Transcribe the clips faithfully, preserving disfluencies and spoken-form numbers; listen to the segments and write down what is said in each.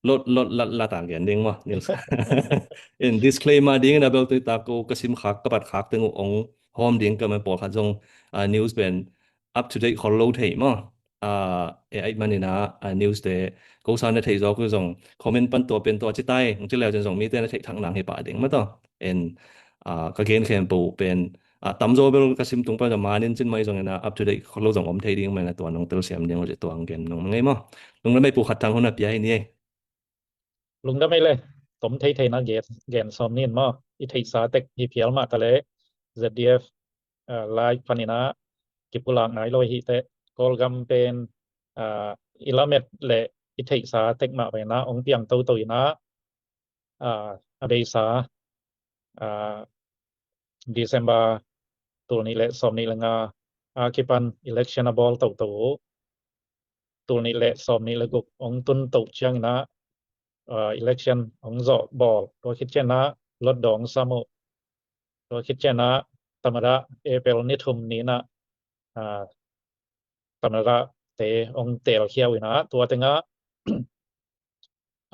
lot lot lat lat a gen ding maw, news. In disclaimer ding in a bel tui ta ko ka sim khak ka pat khak teng uh ong hawm ding ka man pawlkhat zong, ah, news pen up to date khol lo thei maw. Ah, e ai manin ah, ah, news te ko sa na thei zaw ku zong comment pan tua pen tua ci tai, ci leu cin zong mite na thei thak nang hi pah ding maw taw. In, ah, ka gen khempeuh pen, ah, tamzaw bel ka sim tung pan zong manin cin mai zong in ah up to date khol lo zong om thei ding mai na tua nong telsiam ding uh ci tua ang gen nong ngai maw. Lungdam ei Pu Khat Thang hun a pia hi ni ei. Lungdam ei le, tom thei thei na gen, gen sawm nin maw. I theihsa tek hi phial mah ta le Z D F, ah, live panin ah kipulak nai lo hi teh. Kawlgam pen, ah, i lamet le i theihsa tek mah panin ah ong piang toto in ah, ah, a beisa, ah, December tul nih le sawm nih le nga a kipan election a bawl toto uh. Tul nih le sawm nih le guk ong tun to ciangin ah, ah, election ong zawh bawl. Tua khit ciangin ah lotdaw ong sam uh. Tua khit ciangin ah tamada April ni thum ni in ah, ah, tamada te ong tel khia uh in ah tua teng ah,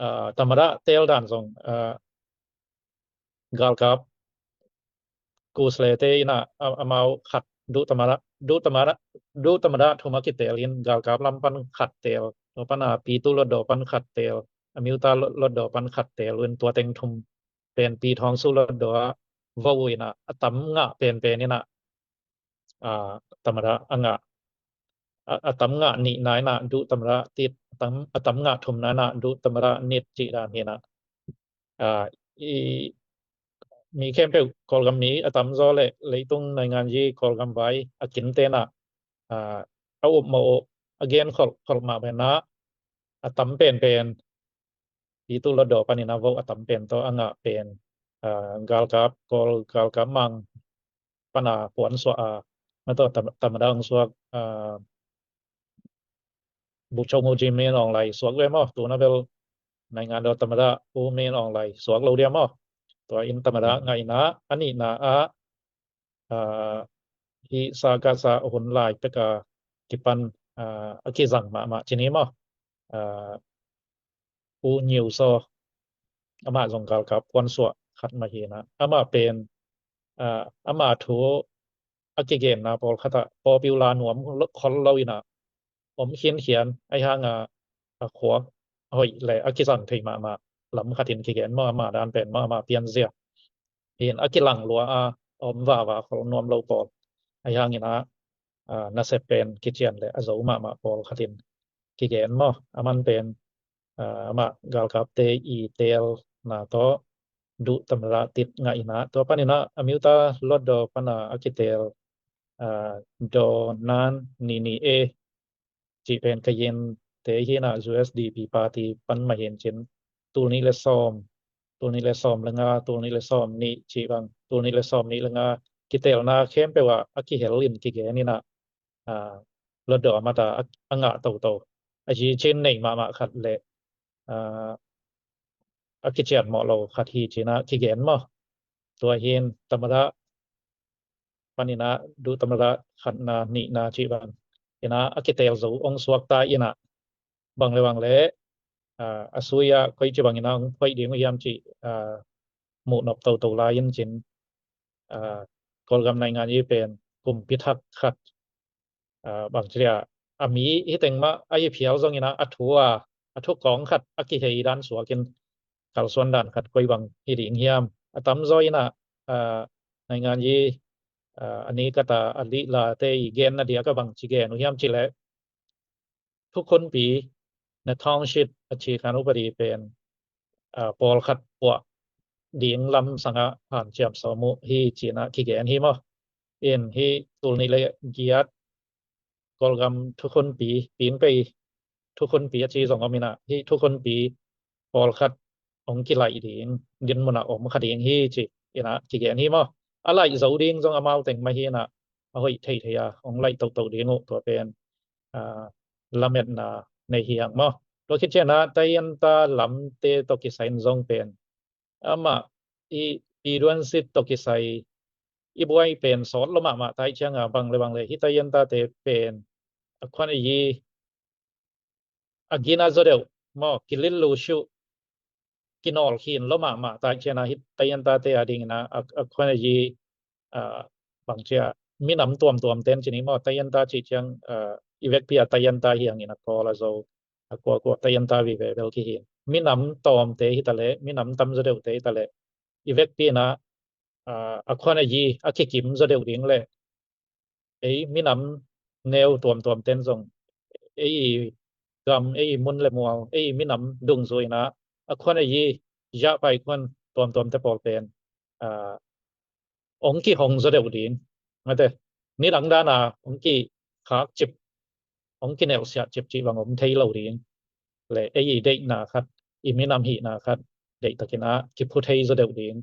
ah, tamada tel dan zong, ah, galkap kuslete in ah, a, amau khat duh tamada, duh tamada, duh tamada thum a kitel in galkap lam pan khat tel, tua pan a pitu lotdaw pan khat tel, a miuta lot, lotdaw pan khat tel uh in tua teng thum pen pi thawng su lotdaw ah vo uh in ah a tam ngah penpen in ah, ah, tamada a ngah, a, a tam ngah nihna in ah duh tamada tit, a tam, a tam ngah thumna in ah duh tamada nit cih dan hi in ah. Ah, i, mi khempeuh Kawlgam mi a tamzaw le leitung nainganyi Kawlgam vai a kinte in ah, ah, a upmawh uh a gen kholh, kholh mah pen ah a tam penpen pitu lotdaw panin a vo a tam pen tawh a ngah pen, ah, galkap, Kawl galkap mang pan a puansuah a, ma tawh tam, tamada ong suak, ah, Bogyoke Myung Min Aung Hlaing suak ve maw. Tuna bel naingan daw tamada U Min Aung Hlaing suak lo dia maw. Tua in tamada ngah in ah a nihna ah, ah, hih Sakasa hun lai pek a kipan, ah, a kizang mahmah ci ni maw. Ah, U Nyu Saw, amah zong galkap puansuah khat mah hi in ah, amah pen, ah, amah thu a kigenna pawlkhat ah popular nuam lo, khol lo in ah om khinkhian, ahi hang a, a khua hoih le a kizang thei mahmah lam khat in kigen maw, amah dan pen maw, amah pianzia hi in a kilang lua a om vava khol nuam lo pawl, ahi hang in ah, ah, nasep pen kician le a zo mahmah pawlkhat in kigen maw. Aman pen, ah, amah galkapte i telna tawh duh tamada tit ngah in ah, tua pan in ah a miuta lotdaw pan a a kitel, ah, Daw Nan Ni Ni E cih pen Kayinte hi in ah U S D P party pan mah hi in cin, tul nih le sawm, tul nih le sawm le nga, tul nih le sawm nih cih bang, tul nih le sawm nih le nga kitelna khempeuh ah a kihel in kigen in ah, ah, lotdaw a mat a, a, a ngah toto. A hi cin nei mahmah khat le, ah, a kician mawh lo khat hi cin ah kigen maw. Tua hi in tamada pan in ah duh tamada khatna nihna cih bang in ah a kitel zo ong suak ta in ah bang le bang le, ah, a sui ah koi ci bang in ah ong phoih ding uh hiam cih, ah, muh nop toto lai in cin, ah, Kawlgam nainganyi pen kumpi thak khat, ah, bang ci leh a mi hi teng mah a hi phial zong in ah a thu a, a thu kawng khat a kihei dan suak in kalsuan dan khat koi bang hi ding hiam. A tamzaw in ah, ah, nainganyi, ah, a ni khat a a lihlate i genna diak a bang ci gen uh hiam cih leh thukhunpi, na township a ci khan upadi pen, ah, pawlkhat puah ding lam sang ah hanciam sawm uh hi cin ah kigen hi maw. In hih tul nih le giat Kawlgam thukhunpi, pingpei thukhunpi a ci zong om in ah, hih thukhunpi pawlkhat ong kilaih ding, dinmun ah om kha ding hi ci in ah kigen hi maw. A laih zo ding zong amau teng mah hi in ah, a hoih theithei a ong laih toto ding uh, tua pen, ah, lametna nei hi hang maw. Tua khit ciang ah Tayanta lamte tawh kisai in zong pen amah i Pi Daw Aung Sin tawh kisai i buai pen sawt lo mahmah ta ih ciang a bang le bang le hih Tayantate pen a khuan a yi a gina zaw deuh maw, kilil lo shuh, kinawl khin lo mahmah ta ahih ciangin ah hih Tayanta te a dingin ah a, a khuan a yi, ah, bang ci a, minam tuamtuam ten ci ni maw, Tayanta cih ciang, ah, i vekpi a Tayanta hi hangin a Kawl a Zo a kuakua Tayanta vive bel kihi in. Minam tawmte hi ta leh, minam tam zaw deuhte hi ta leh, i vekpi in ah, ah, a khuan a yi a kikim zaw deuh ding leh ei minam neu tuamtuam ten zong ei i gam, ei i mun le mual, ei i minam dungzui in ah a khuan a yi, yah pai khuan tuamtuam te pawl pen, ah, ong kihong zaw deuh ding. Mate, nidang dan a ong kikhak cip, ong kinelsiah cip cih bang om thei lo ding. Le ei i deihna khat, i minam hihna khat deihtakin ah kiphu thei zaw deuh ding,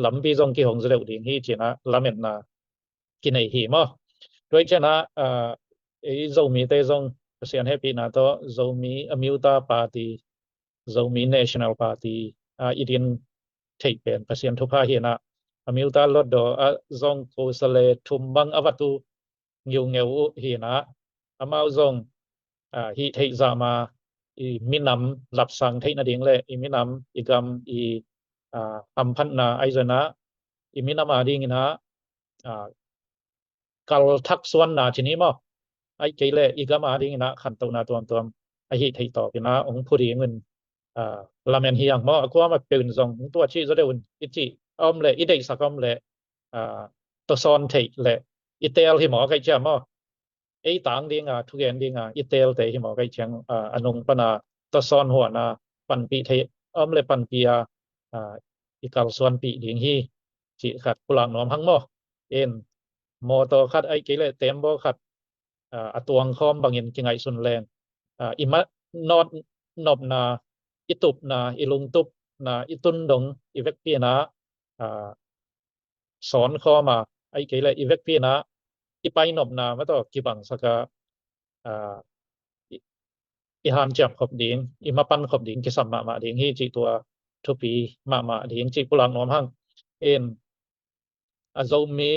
lampi zong kihong zaw deuh ding hi ci-in ah lametna kinei hi maw. Tua ahih ciangin ah, ah, ei Zomite zong Pasian hehpihna tawh Zomi Amyotha Party, Zomi National Party a i din theih pen Pasian thupha hi in ah, Amyotha Hluttaw ah zong ko sa le thum bang a va tu ngiungeu uh hi in ah, amau zong, ah, hih theih zah ma i minam lapsang theih nading le i minam, i gam, i, ah, hamphatna ahi zongin ah i minam a dingin ah, ah, kal thak suanna ci ni maw, ahih kei leh i gam a dingin ah khantohna tuamtuam ahi theih tawpin ah ong phu ding un, ah, lamen hi hang maw. A kuamah peuh in zong ong tua cih zaw deuh un i cih a om leh, i deihsak a om leh, ah, tawsawn theih leh i teel hi maw, kaih cia maw. Ei tang ding a, thugen ding a i teelte hi maw, kaih ciang, ah, a nung pan a tawsawn huan a panpih theih a om leh panpih a, ah, i kalsuanpih ding hi cih khat pulak nuam hang maw. In, mawtaw khat ahih kei leh tembaw khat, ah, a tuang khawm bangin kingaihsun leng, ah, i manawt nopna, i tupna, i lungtupna, i tundong i vekpi in ah, ah, sawn khawm a, ahih kei leh i vekpi in ah i painopna mah tawh kibangsak a, ah, i, i hanciam khop ding, i mapan khop ding kisam mahmah ding hi cih tua thupi mahmah ding cih pulak nuam hang. In, a Zomi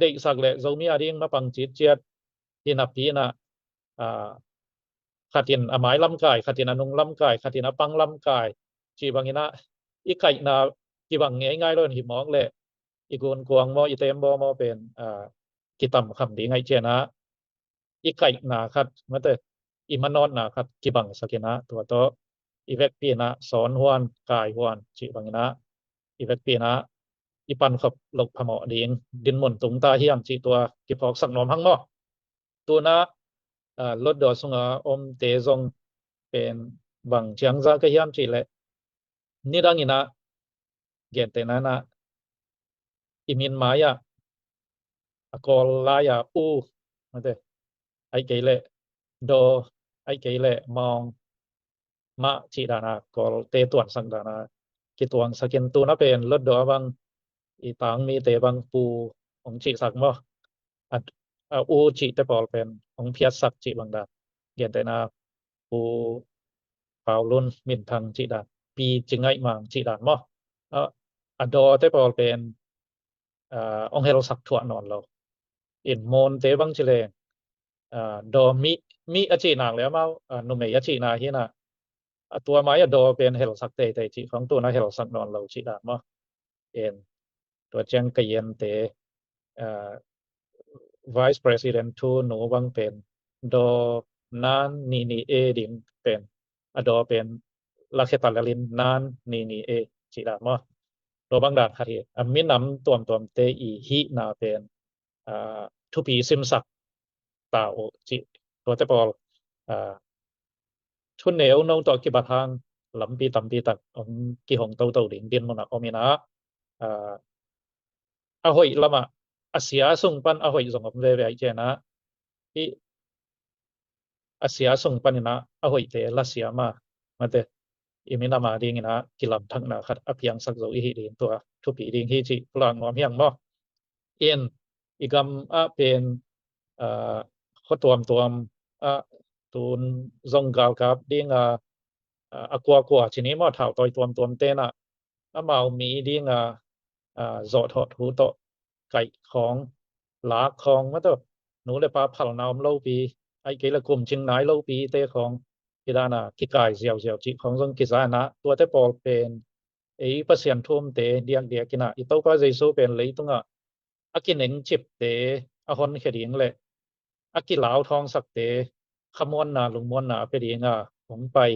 deihsak le Zomi a ding mapang citciat hi napi in ah, ah, khat in a mai lamkai, khat in a nung lamkai, khat in a pang lamkai cih bangin ah i kaihna kibang ngeingai lo in, hi mawk leh i gunkuang maw, i tembaw maw pen, ah, kitam kham ding ahih ciangin ah i kaihna khat, mate, i manawtna khat kibangsak in ah, tua tawh i vekpi in ah sawn huan, kai huan cih bangin ah i vekpi in ah i pankhop loh phamawh ding dinmun tung ta hi hang cih tua kiphawksak nuam hang maw. Tu-in ah, ah, Hluttaw sunga omte zong pen bang ciang za ka hiam cih leh, nidang in ah, gentehna in ah, i min mai ah, a Kawl lai a U, mate, ahih kei leh Daw, ahih kei leh Mawng, mah cih dan a, Kawlte tuansak dan a kituangsak in, tu-in ah pen Hluttaw bang i tangmite bang Pu ong cihsak maw. A, a U cihte pawl pen ong phiatsak cih bang dan. Gentehna Pu Pau Lun Min Thang cih dan, Pi Ci Ngaih Mang cih dan maw. A, a Dawte pawl pen, ah, ong helsak thuah nawn lo. In Monte bang ci leng, ah, Daw Mi, Mi a cih nak leh amau, ah, numei a cihna hi in ah, a tua mai a Daw pen helsak teitei cih khong, tu-in ah helsak nawn lo cih dan maw. In, tua ciang Kayente, ah, Vice President thunu bang pen Daw Nan Ni Ni E ding pen, a Daw pen lakhia ta lel in Nan Ni Ni E cih dan maw. Tua bang dan khat hi. A minam tuamtuamte i hihna pen, ah, thupi simsak ta uh cih. Tuate pawl, ah, thuneu no tawh kibat hang lampi tampi tak ong kihong toto ding dinmun ah om in ah, ah, a hoih lamah a sia sung pan a hoih zong om veve ahih ciangin ah, i a sia sung panin ah a hoihte la siam a, mate, i minam a dingin ah kilamthakna khat a piangsak zo i hih ding tua thupi ding hi cih pulak nuam hi hang maw. In, i gam ah pen, ah, khua tuamtuam ah tun zong galkap ding a, ah, a kuakua ci ni maw, thautawi tuamtuamte in ah amau mi ding a, ah, zawhthawh thu tawh kaih khawng, lak khawng, mate, nu le pa phalna om lopi, ahih kei leh kumcing nai lopite khawng, Hih dana kikai ziauziau cih khawng zong kiza inah, tuate pawl pen ei Pasian thu-umte diakdiak inah i Topa Jesu pen leitungah a kinengcipte a honkhia ding le a kilauthawngsakte khamuanna lungmuanna a pia dinga hong pai,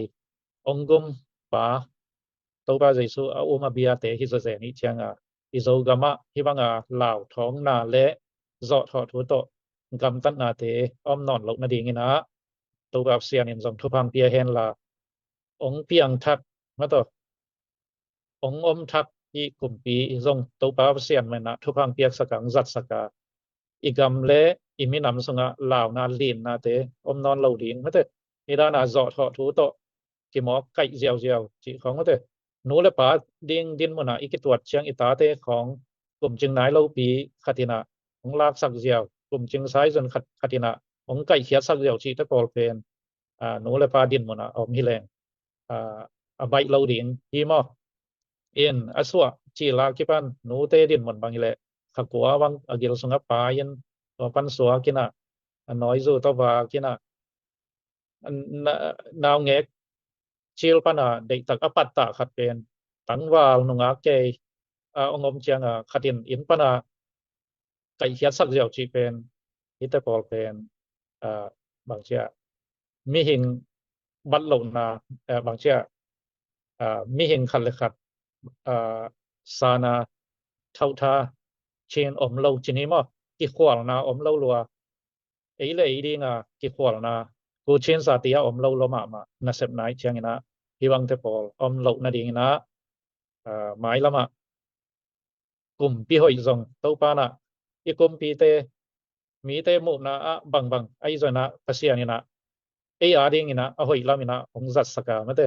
hong gumpa Topa Jesu a um a biate hi zawzen ih cianga, i Zogamah hih banga lauthawngna le zawhthawh thu tawh gamtatnate a om nawn loh nadinginah Topa Pasian in zong thupha hong pia henla, hong piangthak, mataw, hong omthak i kumpi zong Topa Pasian mah inah thupha hong piaksaka, hong zatsaka, i gam le i minam sungah launa linnate om nawn lo ding, mate, hih dana zawhthawh thu tawh kimawk kaih ziauziau cih khawng, mate, nu le pa ding dinmunah i kituat ciang i tate khawng kumcing nai lopi khat inah hong laksak ziau, kumcing saizun khat, khat inah hong kaihkhiatsak ziau cihte pawl pen, aa, nu le pa dinmunah a om hileng, aa, a baih lo ding hi maw? In a suah cila kipan nute dinmun bang hileh kha kua bang a gil sungah pai in, tua pan suak inah, a nawizu tawh vak inah, na-, naungek cil pana deihtak a pattah khat pen tangval nungak kei a hong om cianga khat in inn pana kaihkhiatsak ziau cih pen, hihte pawl pen, aa, bangcia, mihing bat lohna, aa, bangcia, aa, mihing khat le khat, aa, sana thauhtha cin om lo cih ni maw? Kikhualna om lo lua, ei le ei dinga kikhualna, kucin sa tia om lo lua mahmah nasepna ih cianginah hih bangte pawl om loh nadinginah, aa, mailamah kumpi hoih zong Topa inah i kumpite, mite muhna ah bangbang ahi zonginah Pasian inah ei a dinginah a hoih laminah hong zatsaka, mate,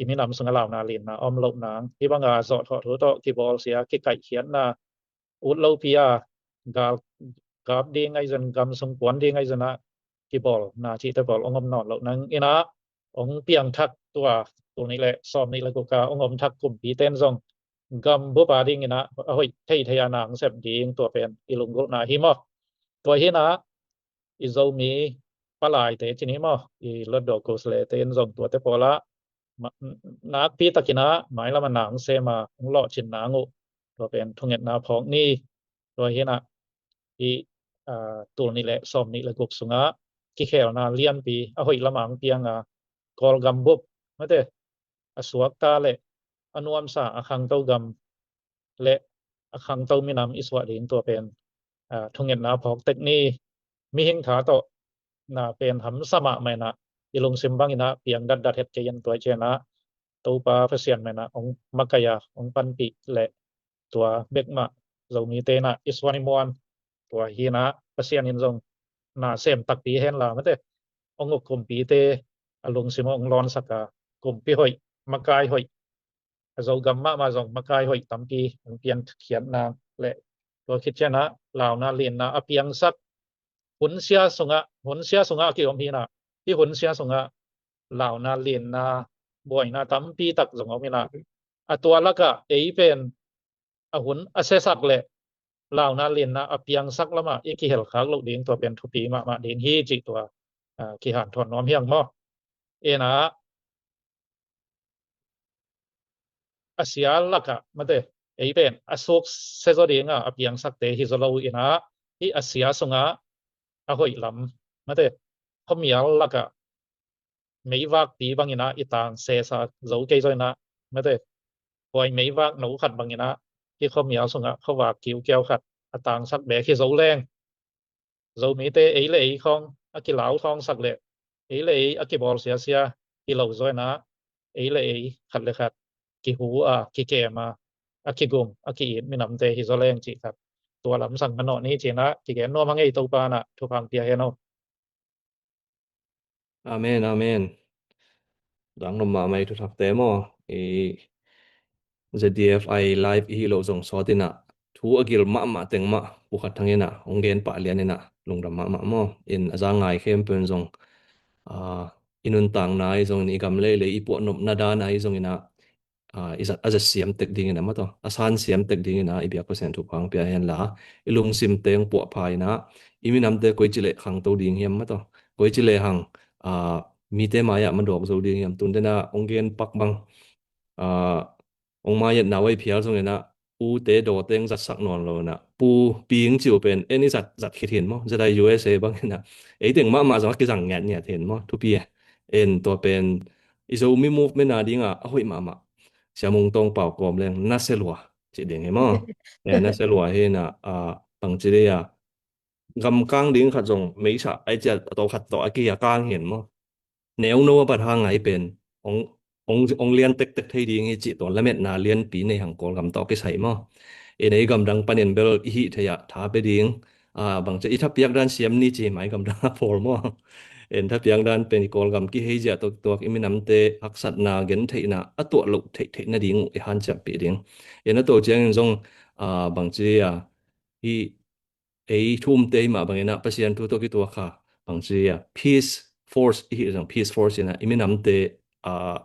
i minam sungah launa linnah a om loh nang, hih banga zawhthawh thu tawh kibawlsia, kikaihkhiatna, ut lopi a gal, gap ding ahi zon, gam sung puan ding ahi zonah kibawlna cihte pawl hong om nawn loh nang inah hong piangthak tua tul nih le sawm nih le guk a hong omthak kumpite in zong gam bup a dinginah a hoih theithei a na hong sep ding tua pen i lunggulhna hi maw? Tua hinah i Zomi palaite cih ni maw, i Hluttaw Khuslete in zong tuate pawlah ma-, nakpi takinah mailamah na hong sem a hong lawhcin nang uh tua pen thungetna phawk ni. Tua hinah i, aa, tul nih le sawm nih le guk sungah kikhelna lianpi a hoih lamah hong pianga Kawlgam bup, mate, a suakta le a nuamsa a khangto gam le a khangto minam i suah ding tua pen, aa, thungetna phawk tek ni. Mihing tha tawh na pen hamsa mahmah inah i lungsim banginah piang datdat het kei in, tua ih cianah Topa Pasian mah inah hong makaih a hong panpih le tua bek mah Zomite inah i suan i muan. Tua hinah Pasian in zong na sem takpi henla, mate, hong uk kumpite a lungsim hong lawnsak a, kumpi hoih, makai hoih, a Zogam mahmah zong makai hoih tampi hong piankhiat nang le tua khit cianah launa linnah a piangsak, hunsia sungah, hunsia sungah a kiom hinah, hih hunsia sungah launa linnah buaina tampi tak zong om inah, a tua lakah ei pen a hun a siasak le launa linnah a piangsak lamah i kihelkhak loh ding tua pen thupi mahmah ding hi cih tua, aa, kihanthawn nuam hi hang maw? Inah a sia lakah, mate, ei pen a suksia zaw dinga a piangsakte hi zaw lo inah, hih a sia sungah a hoih lam, mate, khuamial lakah meivakpi banginah i tang sesa zo kei zaw inah, mate, huai meivak no khat banginah hih khuamial sungah khuavak kiukiau khat a tangsak beek hi zo leng, Zomite ei le ei khawng a kilauthawngsak le ei le ei a kibawlsiasia hi lo zaw inah, ei le ei khat le khat kihu a, kikem a, a kigum a ki-it minamte hi zaw leng cih khat tua lamsang manawh ni cinah kigen nuam hang ei. Topa inah thupha hong pia hen aw. Amen, amen. Dang nuam mahmah i thuthakte maw? I Z D F I live i hih loh zong sawt inah thu a gil mahmah teng mah Pu Khat Thang inah hong gen pah lian inah lungdam mahmah maw? In a za ngai khempeuh in zong, aa, i nuntakna ahi zongin, i gam leilei i puahnopna dan ahi zonginah, aa, i zat, a zat siam tek dingin a mataw, a san siam tek dingin a i biak Pasian thupha hong pia henla, i lungsim teng puahpha inah, i minamte koici leh khangto ding hiam mataw, koici leh hang, aa, mite mai-ah madawk zo ding hiam? Tun dena hong gen pak bang, ah, hong mai-et na wai phial zong ina, ute dawteng zatsak nawn lo ina, pu ping ciu pen en i zat, zat khit hin maw, zat a U S A bang ina, eiteng mahmah zong a kizang ngiatngiat hin maw, thupi e. En tua pen i Zomi movement a dinga a hoih mahmah. Sia Mung Tawng Pau kawm leng na se lua ci ding hi maw. E, na se lua hi ina, ah, bang ci dei a, gamkang ding khat zong meisa ai cia a tawh khat tawh a ki a kang hin maw. Neuno a bat hang ngai pen hong, hong, hong lian tektek thei ding hi cih tua lametna lianpi nei hang Kawlgam tawh kisai maw. En ei gamdang panin bel i hih thei ah tha pe ding, ah, bang cia i thapiak dan siam ni ci mai gamdang a pawl maw. En thapiak dan pen i Kawlgam kihei ziah tawh tuak i minamte haksatna gentheihna a tuah loh theihtheih nading uh i hanciampih ding. En a to ciangin zong, ah, bang ci a, i ei thu umte hi mah bangin ah Pasian thu tawh kituak kha, bang ci a, peace force i hih zong, peace force ina i minamte, ah,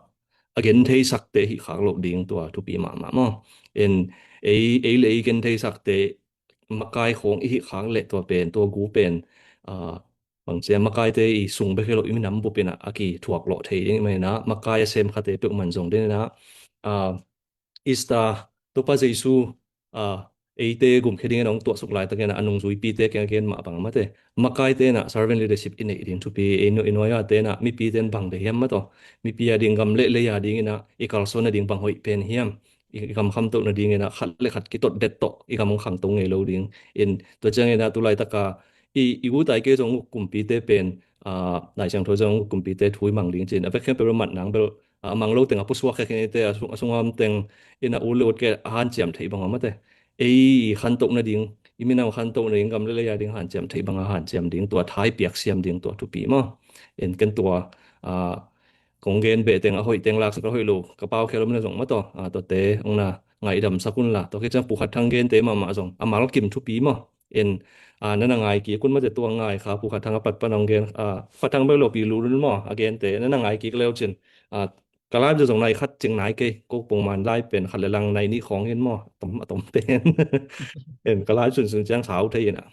a gentheisakte hih khak loh ding tua thupi mahmah maw. En ei, ei le ei gentheisakte makai khawng i hih khak leh tua pen, tua gu pen, ah, bang ci a, makaite i sung bek hi lo i minam bup ina a kithuak lawh thei ding i mah ina, makai a sem khate peuhmah zong den ina, ah, Easter, Topa Jesu, ah, eite gumkhia dingin hong tuahsuk laitakin a nungzuipite kiang a gen mah bang a mate. Makaite na servant leadership i neih ding thupi, ei nu-, i nuai-ate na mipite in bang de hiam mah tawh. Mipi a ding gam le lei a dingin a i kalsuan nading bang hoih pen hiam. I, i gam khamtoh nadingin a khat le khat kitot det tawh i gam hong khangto ngei lo ding. In tua ciangin a tu laitaka i, i gutai kei zong uk kumpite pen, ah, Lai Siangtho zong uk kumpite thu i mang ding cin. A vek hiam pe bel mat nang bel, ah, a mang lo teng a pusuak khia khin ite a sung, a sung a om teng ina u le ut ke a hanciam theih bang a mate. Ei i khantoh nading, i minam khantoh nading gam le lei a ding hanciam theih bang a hanciam ding tua thai piak siam ding tua thupi maw. En ken tua, ah, kong gen beh teng a hoih teng laksak a hoih lo ka pau khia lo mina zong mah tawh, ah, tuate hong na ngaidamsak un la. Tua khit ciang Pu Khat Thang gente mahmah zong a mal kim thupi maw. En, ah, na na ngai kik un mate tua ngai kha Pu Khat Thang a pat pan hong gen, ah, Khat Thang bek lo Pi Lu Lun maw a gente na na ngai kik leu cin, ah, ka live zong nai khat cing nai kei, ko pongman live pen khat le lang nai nih khawng in maw, a tom, a tom pen. En ka live sunsun ciang sau thei in a.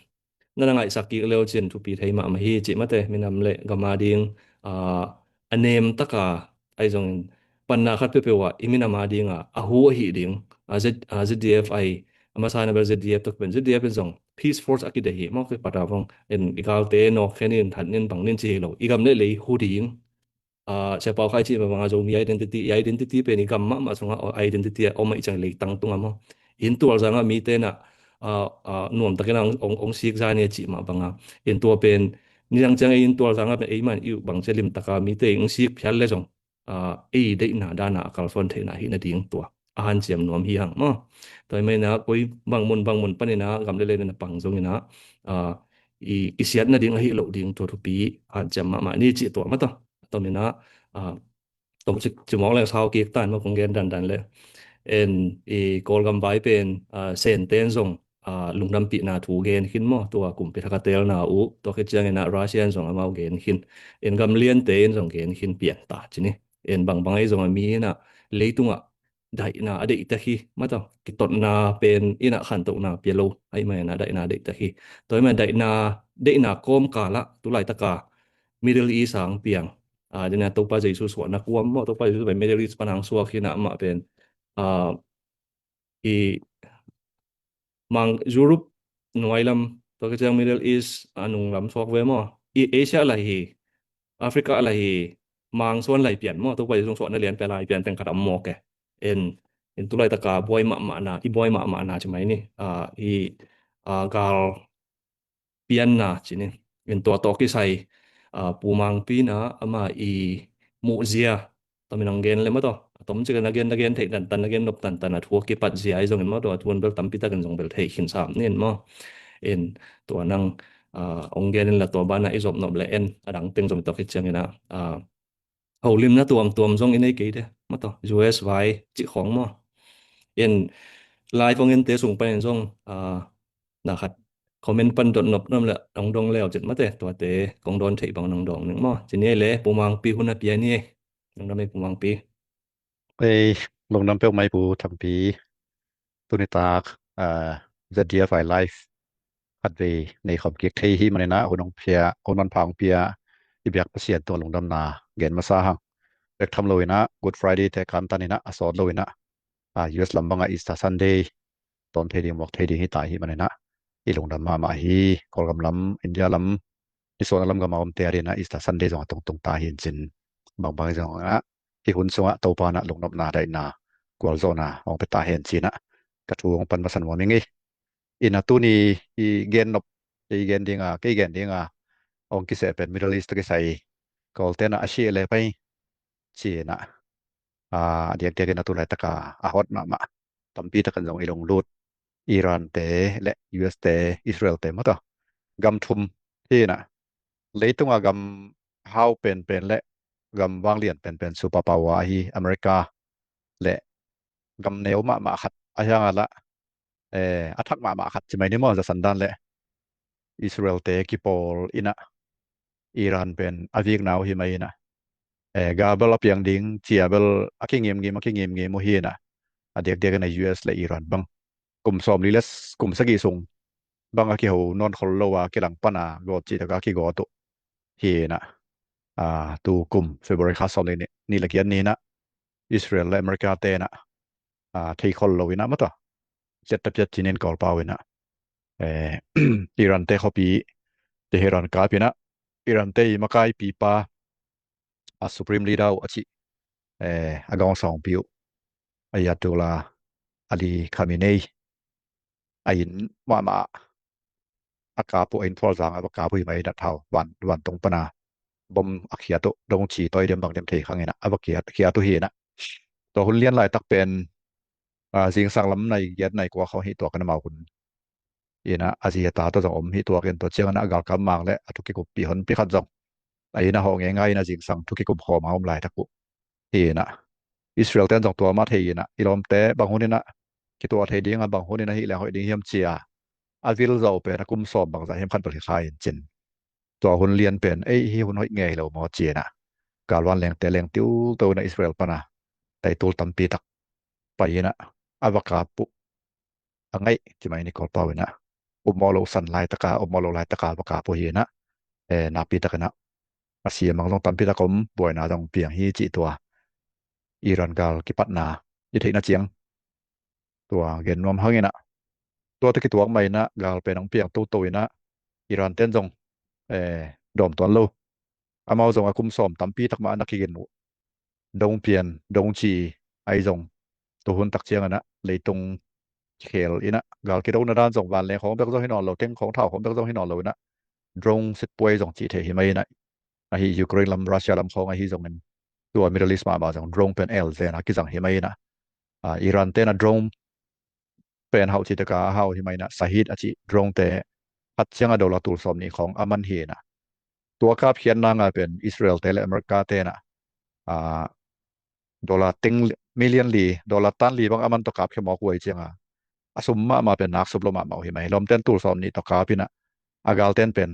Na na ngaihsak kik leu cin thupi thei mahmah hi cih mate, minam le gam a ding, ah, a nem taka ai zong panna khat peuhpeuh ah i minam a ding a, a hu ahi ding, ah, Z, ah, Z D F ai, a masa na bel Z D F tok pen, Z D F in zong peace force a kidei hi maw, kei pata vong, en i galte nawk khen in, that nin, bang nin ci hi lo, i gam le lei hu ding, ah, Sia Pau Khai cih mah banga Zomi identity, i identity pen i gam mahmah sungah identity a om a i ciang leitang tungah maw. Inn tualzangah mite na, ah, ah, nuamtakin a ong, ong, ong sik zani a cih mah banga. In tua pen, nidang ciang ei inn tualzangah pen ei man i uh bang cia limtaka mite ong sik phial le zong, ah, ei deihna dana a kalsuan theihna hi nading tua a hanciam nuam hi hang maw. Tua i maina koi bang mun bang mun panina gam le lei na pang zongina, ah, i, i siat nading ahi loh ding tua thupi hanciam mahmah ni cih tua mah tawh. Tua mina, ah, tom cik cimawk leng sau kik tan maw kong gen dandan le. En i Kawlgam vai pen, ah, Sente in zong, ah, lungdampihna thu gen khin maw, tua kumpi thak a telna uh, tua khit ciangin ah Russia in zong amau gen khin. En gam liante in zong gen khin pian ta cini. En bangbang ei zong a mi in ah leitungah daihna a deihtak hi, mataw, kitotna pen in ah khantohna pia lo, ahi manin ah daihna a deihtak hi. Tua hi manin daihna, deihna kawmkalah, tulaitaka Middle East ah ang piang. Ah, dena Topa Jesu suahna kuam maw, Topa Jesu pen Middle East pan ang suak hi na amah pen. Ah, i mang Europe nuai lam, tua ka ciang Middle East a nung lam suak ve maw. I Asia lah hi, Africa lah hi, mang suan lai pian maw, Topa Jesu suahna lian pia lai pian teng khat am maw ke. En, en tulaitaka buai mahmahna, i buai mahmahna ci mai ni. Ah, i, ah, gal pianna cini. In tua tawh kisai, ah, Pu Mangpi na ama i muhzia, tua min ang gen le mataw. A tom cik na gen, na gen theih tantan, na gen nop tantan, a thu a kipat zia i zongin mataw, a thu an bel tampi takin zong bel theih khin sam nin maw. In tua nang, ah, ong gen in la tua bana i zop nop le en, a dang teng zong tua khit ciangin a, ah, holimna tuamtuam zong i nei kei de, mataw, U S vai cih khawng maw. In live ong ente sung panin zong, ah, na khat comment pan dot nop nuam le ong dong leu cin mate, tuate kong dawn theih bang nong dawng ning maw. Cini le Pu Mangpi hun a pia ni, nong dam ei Pu Mangpi. Ei, lungdam peuh mai Pu Thampi. Tuni tak, ah, Z D F I live khatvei nei khawm kik thei hi manin ah hun hong pia, hun hong pha hong pia i biak Pasian tung lungdamna gen masa hang. Bek tham lo in ah Good Friday te kantan in ah a sawt lo in ah, ah, U S lam bangah Easter Sunday tawn thei ding, muak thei ding hi ta ahih manin ah i lungdam mahmah hi. Kawlgam lam, India lam, nisuahna lam gam a omte adingin ah Easter Sunday zong a tungtung ta hi in cin, bangbang zong ah hih hun sungah Topa in ah lungnopna, daihna, gualzawhna hong pia ta hen ci-in ah ka thu hong pan masa nuam ing ei. In ah tuni i gen nop, kei gen ding a, kei gen ding a hong kiseh pen Middle East tawh kisai, Kawlte in ah a sia le pai ci-in ah, a diakdiak in ah tu laitak a a hot mahmah, tampi takin zong i lunglut, Iran te le U S te, Israel te, mataw, gam thum hi in ah, leitung a gam hau penpen le gam vanglian penpen, superpower ahi America le gam neu mahmah khat, a hiang a lah, eh, a thak mahmah khat ci mai ni maw, zasan dan le Israel te kipawl in ah, Iran pen a vikna uh hi mai in ah, eh, gal bel a piang ding ci a bel a kingimngim, a kingimngim uh hi in ah, a diakdiak in ah U S le Iran bang kum sawmli le s-, kum sagih sung bang a kiho nawn khol lo a, kilang pan a gawt cih tak a kigawt uh hi in ah, ah, tu kum February kha sawmli ni, ni le giat ni in ah Israel le America te in ah, ah, thei khol lo in ah, mataw, ciat ta piat cinin Kawlpau in ah, eh, Iran te khuapi, Tehran kap in ah, Iran te i makaipipa, a supreme leader uh a cih, eh, a gawngsawngpi uh Ayatollah Ali Khamenei a inn mahmah a kap uh, a inn phualzang a va kap uh hi mai in ah, thau van, vantung pan a bom a khiat uh, dong ci tawi dem bang dem thei khang in ah a va khiat, khiat uh hi in ah. Tua hun lian laitak pen, ah, zingsang lam nai giat nai kua khawng hi tuak in, amau hun in ah a zi a ta tawh zong om hi tuak in, tua ciangin ah a galkap mang le a thu kikuppih honpi khat zong a inn ah hawh ngeingai in ah zingsang thu kikup khawm a om laitak uh hi in ah, Israel ten zong tua mah thei in ah, i lawmte bang hun in ah kituah thei ding a, bang hun in ah hih leng hoih ding hiam ci a a vil zo pen a kum sawm bangzah hiam khat bel hi kha in cin, tua hun lian pen ei, hih hun hoih ngei lo maw ci in ah, galvan lengte leng tiulto in ah Israel pan a taitul tampi tak pai in ah a va kap uh a ngaih ci mai ni Kawlpau in ah, upmawh lo san laitak a, upmawh lo laitak a va kap uh hi in ah, eh, nakpi tak in ah a sia mang zong tampi tak om, buaina zong piang hi cih, tua Iran gal kipatna i theihna ciang tua gen nuam hang in ah, tua tawh kituak mah in ah gal pen hong piang toto in ah, Iran ten zong, eh, dawm tuan lo. Amau zong a kum sawm tampi tak mah a na kigin uh, dong pian, dong ci ahi zong, tu hun tak ciangin ah leitung khel in ah gal kidona dan zong, vanleng khawng bek zong hi nawn lo, teng khawng, thau khawng bek zong hi nawn lo in ah, drone sitpuai zong cih theih hi mai in ah, ahi Ukraine lam, Russia lam khawng ahi zongin, tua Middle East mahmah zong drone pen el zen a kizang hi mai in ah, ah, Iran ten a drone pen hauh cih tak a a hau hi mai in ah, Shahed a cih drone te khat ciang a dollar tul sawm nih khawng a man hi in ah, tua kapkhiatna ngai pen Israel te le America te in ah, ah, dollar teng li-, million li, dollar tan li bang a man tawh kapkhia mawk uh ahih ciang a, a sum mahmah pen nak sup lo mahmah uh hi mai. Lawmten tul sawm nih tawh kap in ah, a galten pen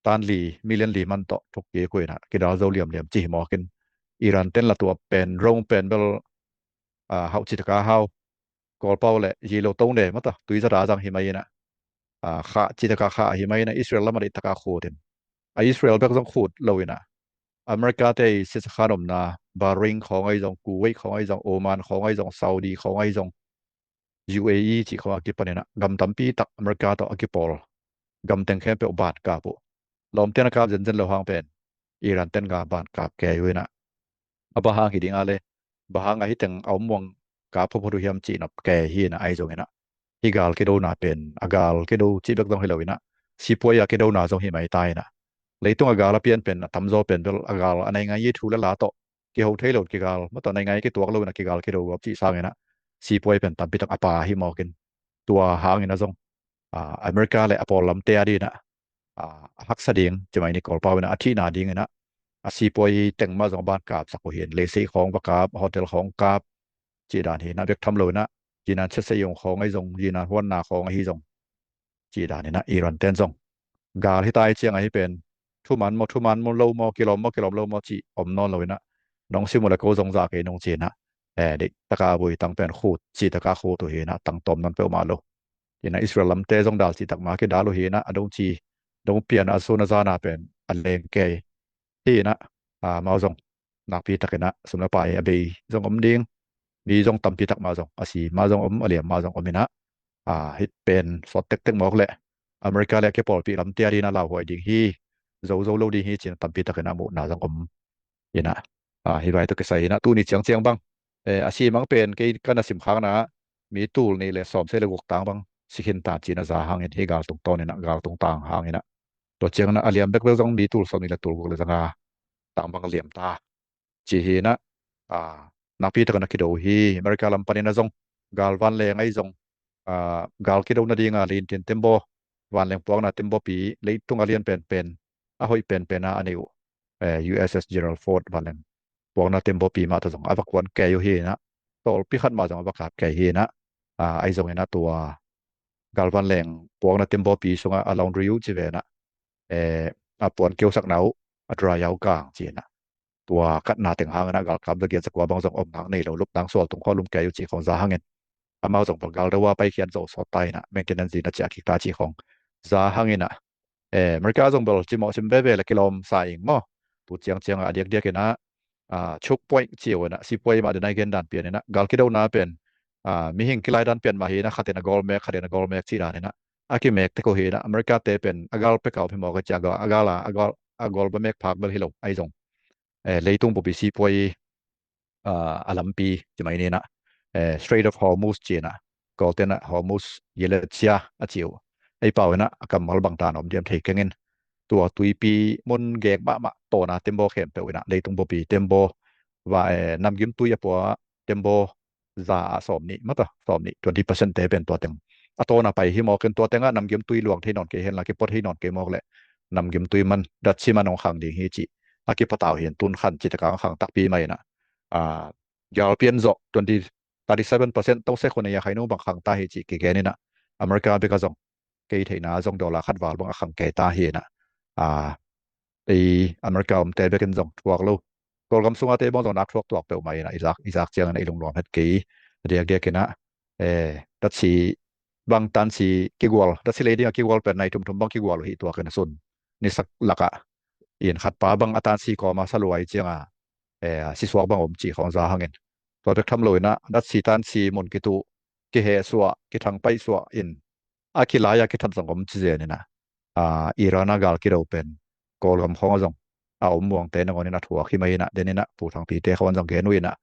tan li, million li man tawh thuk kik uh in ah, kidal zo liamliam ci hi mawk in, Iran ten la tua pen, drone pen bel, ah, hauh cih tak a hau, Kawlpau le zi lo tone mataw, tui zat a zang hi mai in ah, ah, khah cih tak a khah hi mai in ah, Israel lam a deih tak a khut in, a Israel bek zong khut lo in ah, America te i siasia khan omna Bahrain khawng ahi zong, Kuwait khawng ahi zong, Oman khawng ahi zong, Saudi khawng ahi zong, U A E cih khawng a kipan in ah gam tampi tak America tawh a kipawl gam teng khempeuh ban kap uh. Lawmten a kap zenzen lo hang pen Iran ten ga ban kap kei uh in ah, a bang hang hi ding a le, bang hang a hih teng a om muang kap photphot uh hiam cih nop kei hi in ah, ahi zongin ah hih gal kidona pen a gal kido cih bek zong hi lo in ah, sipuai a kidona zong hi mai ta in ah, leitung a gal a pian pen a tamzaw pen bel a gal a nei ngai, thu le la tawh kiho thei lo kigal, mataw, nei ngai kituak lo in ah kigal kido gawp cih sangin ah sipuai pen tampi tak a pha hi mawk in, tua hangin ah zong, ah, America le a pawl lamte adingin ah, ah, a haksa ding ci mai ni Kawlpau in ah, a thihna dingin ah a sipuai teng mah zong a ban kapsak uh hi in, leisei khawng va kap, hotel khawng kap cih dan hi in ah, bek tham lo in ah zinan siasia ung khawng ahi zong, zinan huanna khawng ahi zong cih dan in ah Iran ten zong gal hi ta ahih ciang ahi pen, thuman maw, thuman maw, lo maw, kilawm maw, kilawm lo maw cih om nawn lo in ah, nong sim uh le ko zong za kei nung ci in ah, eh, deih tak a a buai tang pen khut cih tak a khut uh hi in ah, tangtawm nawn peuhmah lo. In ah Israel lamte zong dal cih tak mah kidal uh hi in ah, a dong ci, dong pian a sun a zan a pen a leng kei hi in ah, ah, amau zong nakpi takin ah sum le pai a bei zong om ding, mi zong tampi tak mah zong a si mah zong om, a liam mah zong om in ah, a, hih pen sawt tektek mawk leh America le a kipawlpih lamte a ding in ah lauhuai ding hi, zo zo lo ding hi ci-in ah tampi takin ah muhna zong om in ah, a, hih vai tawh kisai in ah tuni ciangciang bang, eh, a si mang pen kei ka na sim khakna ah mi tul nih le sawmsagih le guk tang bang si khin ta ci-in ah za hangin, hih gal tungtawn in ah, gal tungtang hangin ah, tua ciangin ah a liam bekbek zong mi tul sawmnih le tul guk le za nga tang bang liam ta ci hi in ah, a, nakpi takin ah kido hi. America lam panin ah zong gal vanleng ahi zong, a, gal kido nading a lintin tembaw, vanleng puakna tembawpi, leitung a lian penpen, a hoih penpen a a nei uh, eh, U S S Gerald Ford vanleng puakna tembawpi mah tawh zong a va kuan kei uh hi in ah, tawlpi khat mah zong a va kap kei hi in ah, a, ahi zongin ah tua gal vanleng puakna tembawpi sungah a laundry uh ci ve in ah, eh, a puan keusakna uh, a dryer uh kang ci in ah, tua katna teng hangin ah galkap za giat za kua bang zong om nang nei lo, lup nang sual tung khawh lum kei uh ci khawng za hangin, amau zong bang gal do a paikhiat zo sawt ta in ah, maintenance ding na ciah kik ta ci khawng za hangin ah, eh, America zong bel cimawh sim veve le kilawm sa ing maw. Tu ciangciang ah a diakdiak in ah, a, choke point ci uh in ah, sipuai mah den a i gen dan pian in ah, gal kidona pen, a, mihing kilai dan pian mah hi in ah, khat in a gawl mek, khat in a gawl mek cih dan in ah a kimek tek uh hi in ah, America te pen a gal pek a om hi mawk a, cia a gal a, a gal, a gawl ba mek phak bel hi lo ahi zong, eh, leitung bupi sipuai, ah, a lampi ci mai ni in ah, eh, Strait of Hormuz ci in ah, Golden Hormuz, Yeled Sia a ci uh. Ei pau in ah a kammal bang tan om diam thei keng in, tua tuipi mun gek mahmah tawna tembaw khempeuh in ah, leitung bupi tembaw, va, eh, namgim tui a pua tembaw za ah sawmnih mata, sawmnih, twenty percent te pen tua teng a tawna pai hi mawk in, tua teng ah namgim tui luang thei nawn kei hen la, kipua thei nawn kei mawk leh namgim tui man, datsi man hong khang ding hi ci a kipatau hi in, tun khan ci tak a hong khang takpi mai in ah, a, gal pian zawh twenty, thirty seven percent to se khun a ia khainu bang khang ta hi ci kigen in ah, America bek a zong kei theihna zong dollar khat val bang a khang kei ta hi in ah, a, ei America omte bekin zong thuak lo, Kawlgam sunga te bang zong nak thuak tuak peuhmah in ah, i zak, i zak ciangin ah i lungnuam het kei. A diakdiak in ah, eh, datsi bang tansi kigual, datsi lei ding a kigual pen nai thumthum bang kigual uh hi tuak in ah, sun nisak lak ah in khat pa bang a tansi kawm a sa luai ciang a, eh, si suak bang om ci khawng za hangin, tua bek tham lo in ah datsi tansi mun kituh, kiheh suah, kithang paih suah in a kilai a kithat zong om ci zen in ah, a, Iran a gal kido pen Kawlgam khawng a zong a om muangte nangawn in ah thuak hi mai in ah, den in ah Pu Thangpi te khawng zong gen uh in ah,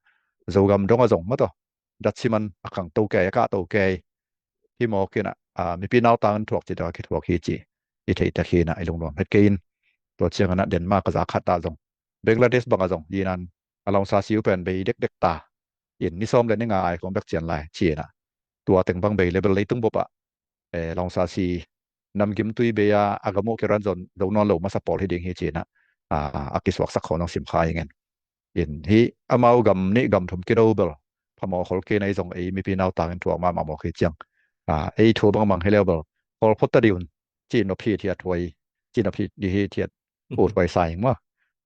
Zogam dong a zong mataw datsi man a khang to kei, a kah to kei hi mawk in ah, a, mipi nautang in thuak ci tak a kithuak hi ci i theih tak hi in ah i lungnuam het kei in, tua ciangin ah Denmark a zak khat ah zong, Bangladesh bang a zong hi in ah, a langsasi uh pen bei dekdek ta in, ni sawm le ni nga ai khawng bek cian lai ci in ah, tua teng bang bei le bel leitung bup ah, eh, langsasi namgim tui bei a, a gam uh kiran zon zo nawn lo masa pawl hi ding hi ci in ah, a, a kisuaksak khawng zong sim kha ing in. In hih amau gam nih gam thum kido bel phamawh khol kei in ah, ei zong ei mipi nautang in thuak mahmah mawk hi ciang, a, ei thu bang mang hi leu bel khawl phot ta dih un ci nop hi thiat huai, ci nop hi dih hi thiat ut huai sa ing maw.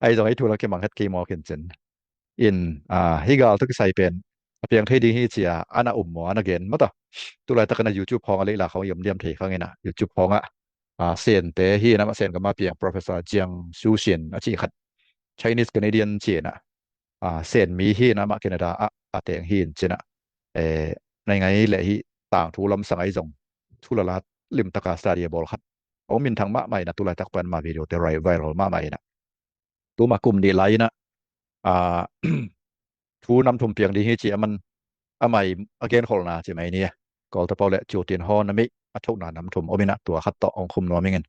Ahi zong ei thu la kimang het kei mawk in cin. In, a, hih gal tawh kisai pen a piang thei ding hi ci a, a na um maw, a na gen mata. Tulaitak in ah YouTube khawng a leila khawng i om diam thei khang in ah, YouTube khawng ah, a, Sente hi in ah, mah Sen gam a piang Professor Jiang Shuxin a ci khat, Chinese Canadian ci in ah, a, Sen mi hi in ah, mah Canada ah a teng hi in cin ah, eh, nai ngai leh hih tangthu lamsang ahi zong thu la la limtak a study a bawl khat hong minthang mahmah in ah, tulaitak pen mah video te viral mahmah in ah, tuma kum nih lai in ah, a, thu nam thum piang ding hi ci a man, a mai a genkholhna ci mai ni a, Kawlte pau le Cu Tin Haw na mih a thokna nam thum om in ah, tua khat tawh hong khum nuam ing in,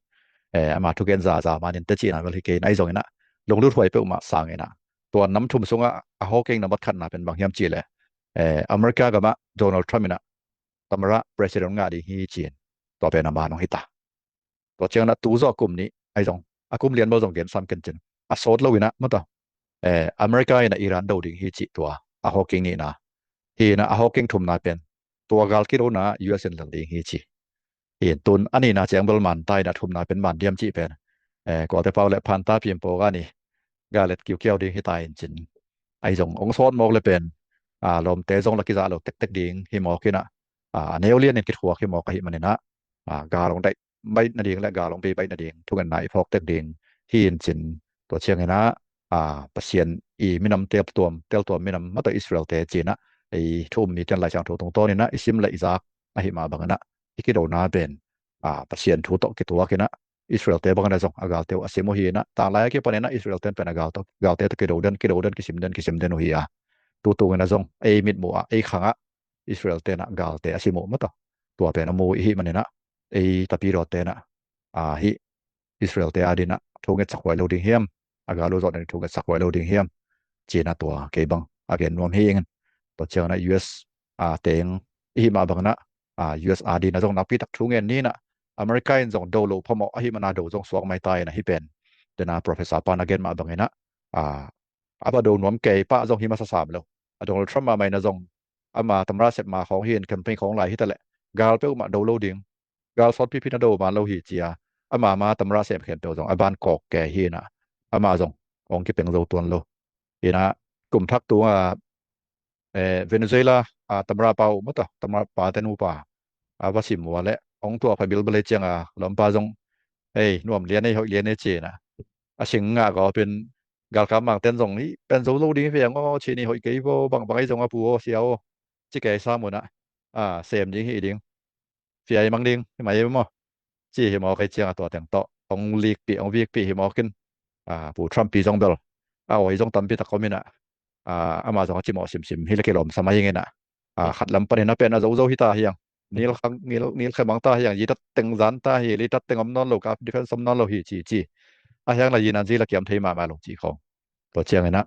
eh, ama thugen zaza man in te cihna bel hi kei in ah, ahi zong in ah lunglut huai peuhmah sang in ah, tua nam thum sungah a hawking na mawt khatna pen bang hiam cih leh, eh, America gam ah Donald Trump in ah tamara president ngah ding hi ci in, tua pen a man hong hi ta. Tua ciangin ah tu zawh kum nih ahi zong, a kum lian bel zong gen sam ken cin, a sawt lo in ah mata, eh, America in ah Iran do ding hi cih, tua a hawking nihna hi in ah, a hawking thumna pen tua gal kidona U S in lel ding hi ci. Hi in tun a nihna ciang bel man ta in ah, thumna pen man diam cih pen, eh, Kawlte pau le Phanta Pimpawga ni gal et kiukiau ding hi ta in cin. Ahi zong hong sawt mawk le pen, a, lawmte zong la kizah lo tektek ding hi mawk in ah, a, a neu lian in kithuak hi mawk ahih manin ah, a, gal hong daih baih nading le gal hong bei baih nading thungetna i phawk tek ding hi in cin. Tua ciangin ah, a, Pasian i minam teltuam, teltuam minam mah tawh Israel te ci-in ah, i thu um mite in Lai Siangtho tungtawn in ah i sim le i zak ahih mah bangin ah, i kidona pen, a, Pasian thu tawh kituak in ah, Israel te bangin ah zong a galte uh a sim uh hi in ah, tanglai a kipan in ah Israel te pen a galte, galte tawh kido den, kido den, kisim den, kisim den uh hi a. Tutung in ah zong ei mitmuh ah, ei khang ah Israel te in ah galte a sim uh mah tawh, tua pen a mu i hih manin ah, ei tapidawte in ah, a, hih Israel te adingin ah thu ngetsak huai lo ding hiam, a gal uh zawh in thu ngetsak huai lo ding hiam, ci-in ah tua kei bang a gen nuam hi ing. Tua ciangin ah U S, a, teng i hih mah bangin ah, a, U S adingin ah zong nakpi tak thu ngen ni in ah, America in zong do lo phamawh ahih manin ah do zong suak mai ta in ah, hih pen, den a professor pa'n a gen mah bangin ah, a, a va do nuam kei pah zong hi masa sam lo. A Donald Trump mahmah in ah zong ama tamra sep ma khawng hi in, campaign khawng lai hi ta leh, gal peuhmah do lo ding, gal sawtpipi na do man lo hi ci-a, ama ma tamra sem khempeuh zong a ban kawk kei hi in ah, amah zong hong kipeng zo tuan lo. In ah, kum thak tung a, eh, Venezuela, a, tamra pa uh mah tawh, tamra pa te nupa a va sim uh a leh, hong tuak pha bilbel hi ciang a, lawmpa zong, "Ei, nuam lian ei, hoih lian ei," ci-in ah, a sing ngah gawp in, galkap mangte'n zong, "Hih pen zo lo ding hi veng aw, ci ni, hoih kei vo, bangbang ei zong a pu aw, sia aw," ci kei sam un ah, a, sem ding hi ding, fia i mang ding hi mai maw, ci hi mawk ei ciang a, tua teng tawh hong likpih, hong vikpih hi mawk in, a, Pu Trump pi zong bel a awi zong tampi tak om in ah, a, amah zong a cimawh simsim hi leh kilawm sa mai ing in ah, a, khat lam panin a pen a zozo hi ta hi ing. Nilkhang, nil, nilkhe mang ta hi ing, zi dat teng zan ta hi, li dat teng om nawn lo, ka defense om nawn lo hi ci ci. A hiang la zi nan zi la kiam thei mahmah lo ci khawng. Tua ciangin ah,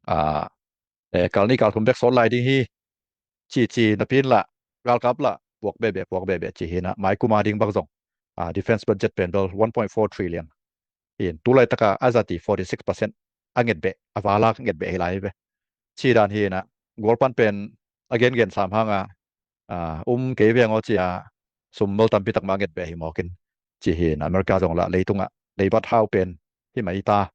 a, eh, kal nih kal thum bek sawt lai ding hi, ci ci napi in lah, galkap lah puak behbeh, puak behbeh ci hi in ah, mai kum a ding bang zong, a, defense budget pen bel one point four trillion. In, tu laitaka a zati forty six percent a ngetbeh, a valak ngetbeh hi lai ve, ci dan hi in ah, gualpan pen a gengen sam hang a, a, um kei veng aw ci-a, sum bel tampi tak mah a ngetbeh hi mawk in, ci hi in, America zong lah leitung ah leibat hau pen hi mai ta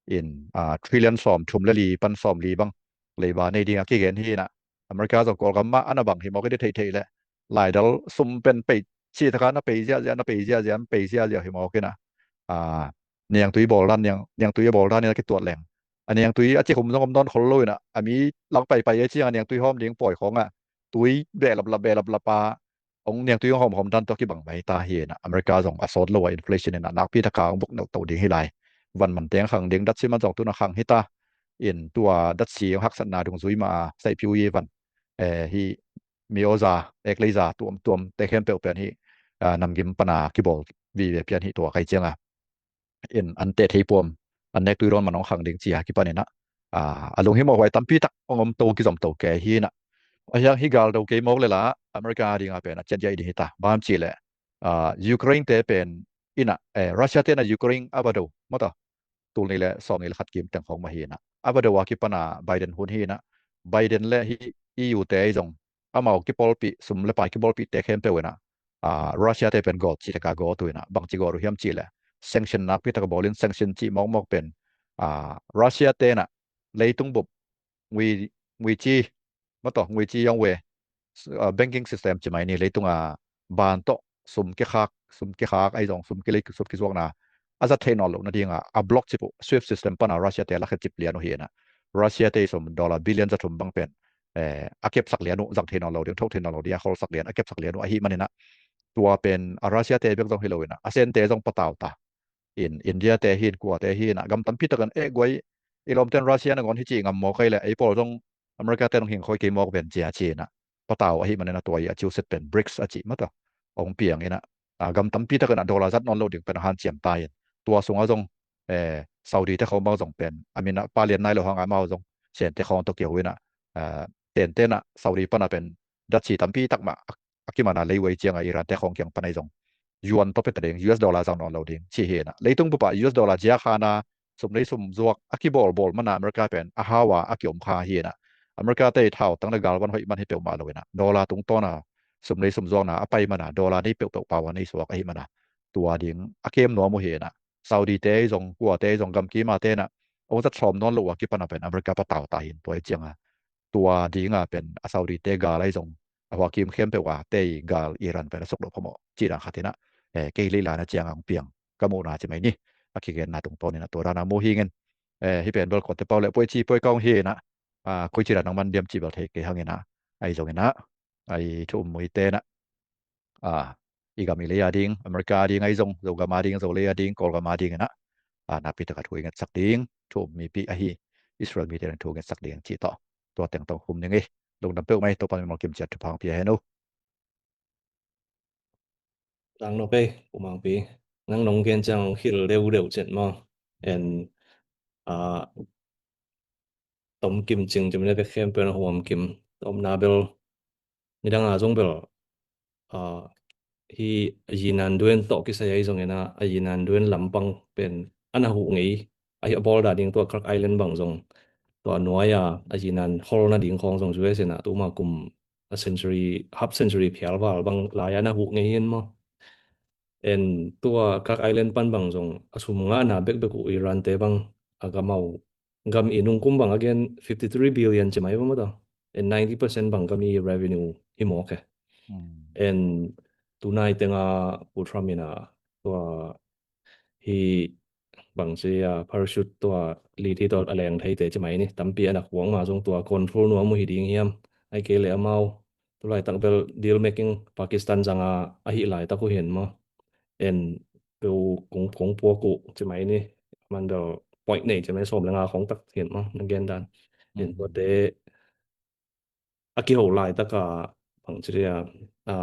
in, a, trillion sawm thum le li pan sawm li bang leiba nei ding a kigen hi in ah, America zong Kawlgam mah a na bang hi mawk in, i theihtheih leh laidal sum pen pei, ci taka na pei ziahziah, na pei ziahziah, na pei ziahziah hi mawk in ah, a, niangtui bawl dan, niang, niangtui a bawl dan in a kituat leng, a niangtui a cikhum zong om nawn khol lo in ah, a mi lang paipai ei ciang a niangtui hawm ding pawi khawng ah tui behlaplap, behlaplap a, hong niangtui hong hawmhawm dan tawh kibang mai ta hi in ah, America zong a sawt lo a inflation in ah nakpi taka hong buk neuhtoh ding hi lai. Van man teng khang ding, datsi man zong tu-in a khang hi ta. In, tua datsi hong haksatna dungzui mah a, saihphiu i van, eh, hih mi aw za, ek lei za tuamtuam te khempeuh pen hih, a, namgim pan a kibawl vive pian hi, tua kai ciang a, in, an teh thei puam, an nek tui dawn man hong khang ding ci a kipan in ah, a, a lunghimawh huai tampi tak hong om to, kizom to kei hi in ah. A hiang hih gal do kei mawk leh lah America ding a pen a ciat zaih ding hi ta. Bang hiam cih leh, a, Ukraine te pen in ah, eh, Russia te in ah Ukraine a va do mah tawh, tul nih le sawm nih le khat kim teng khawng mah hi in ah, a va do a kipan a Biden hun hi in ah, Biden le hih E U te ahi zong, amau kipawlpih, sum le pai kipawlpih te khempeuh in ah, a, Russia te pen gawt cih taka gawt uh in ah, bangci gawt uh hiam cih leh, sanction nakpi tak a bawl in, sanction cih mawkmawk pen, a, Russia te in ah leitung bup, ngui, nguici mah tawh, nguici yong we, s-, a, banking system ci mai ni, leitung a ban tawh sum kikhak, sum kikhak ahi zong, sum kilei, sum kizuakna a zat thei nawn loh nading a, a block cip uh, swift system pan a Russia te a lakhia cip lian uh hi in ah, Russia te i sum dollar billion za thum bang pen, eh, a kepsak lian uh, zang thei nawn lo ding, thok thei nawn lo ding a kholsak lian, a kepsak lian uh ahih manin ah, tua pen a Russia te bek zong hi lo in ah, a Sen te zong patau ta. In, India te hi in, kua te hi in ah, gam tampi takin, eh, guai, i lawmte'n Russia nangawn hi ci ngam mawk ei leh, ei pawl zong America te nong hing khoi kei mawk ven cia ci in ah, patau ahih manin ah, tua i a ciuset pen BRICS a cih mah tawh hong piang in ah, a, gam tampi takin ah dollar zat nawn loh ding pen a hanciam ta in, tua sungah zong, eh, Saudi te khawng bang zong pen a min a pa lian nai lo hang a, amau zong Sen te khawng tawh kiho in ah, a, tenten ah Saudi pan a pen datsi tampi tak mah a, a kiman a lei uh ei ciang a, Iran te khawng kiang pan ahi zong yuan tawh pia ta ding, U S dollar zang nawn lo ding ci hi in ah, leitung bup ah U S dollar ziak han a, sum lei sum zuak a kibawlbawl man a America pen a hau a a kiom kha hi in ah, America te i thautang le galvan hoih man hi peuhmah lo in ah, dollar tungtawn a sum lei sum zuakna a pai man a, dollar nei peuhpeuh pau a nei suak ahih man a, tua ding a kem nuam uh hi in ah, Saudi te ahi zong, kua te ahi zong, gam kim a te in ah hong zat sawm nawn loh uh a kipan a pen America patau ta hi in, tua i ciang a, tua ding a pen a Saudi te gal ahi zong, a hua kim khempeuh a te i gal, Iran pen a suk loh phamawh cih dan khat in ah, eh, kei lei la na ciang a hong piang ka muhna ci mai ni. A kigenna tungtawn in ah tua dan a mu hi ing in. Eh, hih pen bel kote pau le puai ci puai kong hi na. Ah, koi ci dan nang man diam ci bel thei kei hang ina. Ai zong ina. Ai thu um mui te na. Ah, i gam i lei a ding, America a ding ai zong, Zogam a ding, Zolei a ding, Kawlgam a ding ina. Ah, napi taka thu i ngetsak ding, thu um mipi ahi Israel mite thu ngetsak ding ci tawh. Tua teng tawh hum ning i. Lungdam peuh mai, Topan mimal kim ciat thupha hong pia hen uh. Tang no pei, Pu Mangpi. Nang nong gen ciang hong hil deuh deuh ciat maw. En, ah, tom kim cing cing na bek hem pen a huam kim. Tom na bel. Nidang a zong bel. Ah, hi a yinan duen tawh kisai ai zong ina a yinan duen lampang pen ana huh ngei. A hi a bawl da ding tua Clark Island bang zong. Tua nuai a a yinan hol na ding khong zong U S ina tuma kum a century, half century phial val bang lai-a na huh ngei hi maw. En tua Clark Island pan bang zong a sum ngahna bekbek uh Iran te bang a gam au, gam i nungkum bang a gen fifty three billion ci mai bang mata. En ninety percent bang gam i revenue hi mawk he. En tunai tenga Pu Trump ina tua hi bang ci a parachute tua li thi tawh a leng thei te ci mai ni. Tampi a nak huang ma zong tua control nuam uh hi ding hiam. Ai kei le amau. Tulai tak bel deal making Pakistan zanga a hi lai tak uh hin maw. En peu kong, kong puak uh ci mai ni. Man bel point nei ci mai sawm le nga khong tak hin maw. Na gen dan. En tua te a kiho lai taka bang ci ria, a,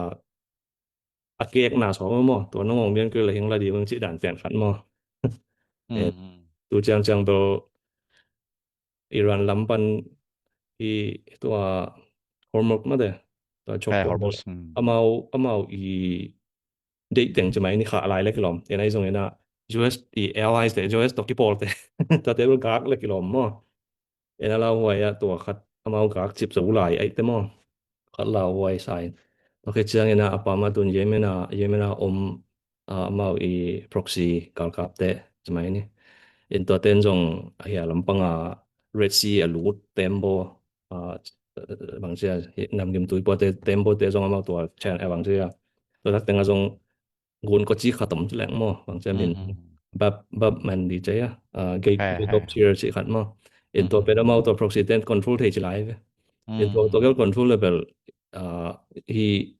a kekna sawm maw, tua nong ong bian kei la hing la di bang ci dan pian khat maw. Eh, tu ciang ciang bel Iran lam pan i tua Hormuz mate, tua chok amau, amau i deih teng ci mai ni kha lai le kilawm. En ai zong ina U S i allies te, U S to kipawl te. Tua te bel gak le kilawm maw. En a lauhuai ah tua khat amau gak cip zo lai ai te maw. Khat lauhuai sa in. Tua khit ciang ina a pam a tun Yemen a, Yemen a om, ah, amau i proxy galkap te ci mai ni. En tua ten zong a hia lampang a Red Sea a lut tembaw, ah, bang cia hi namgim tuipua te tembaw te zong amau tua chan a bang cia. Tua tak teng a zong gun ko ci khat om ci leng maw, bang cia min. Bab, Bab Mandab cia, ah, Gate, Gate of Suez ci khat maw. En tua pen amau tua proxy ten control thei ci lai ve. En tua, tua gel control level, ah, hi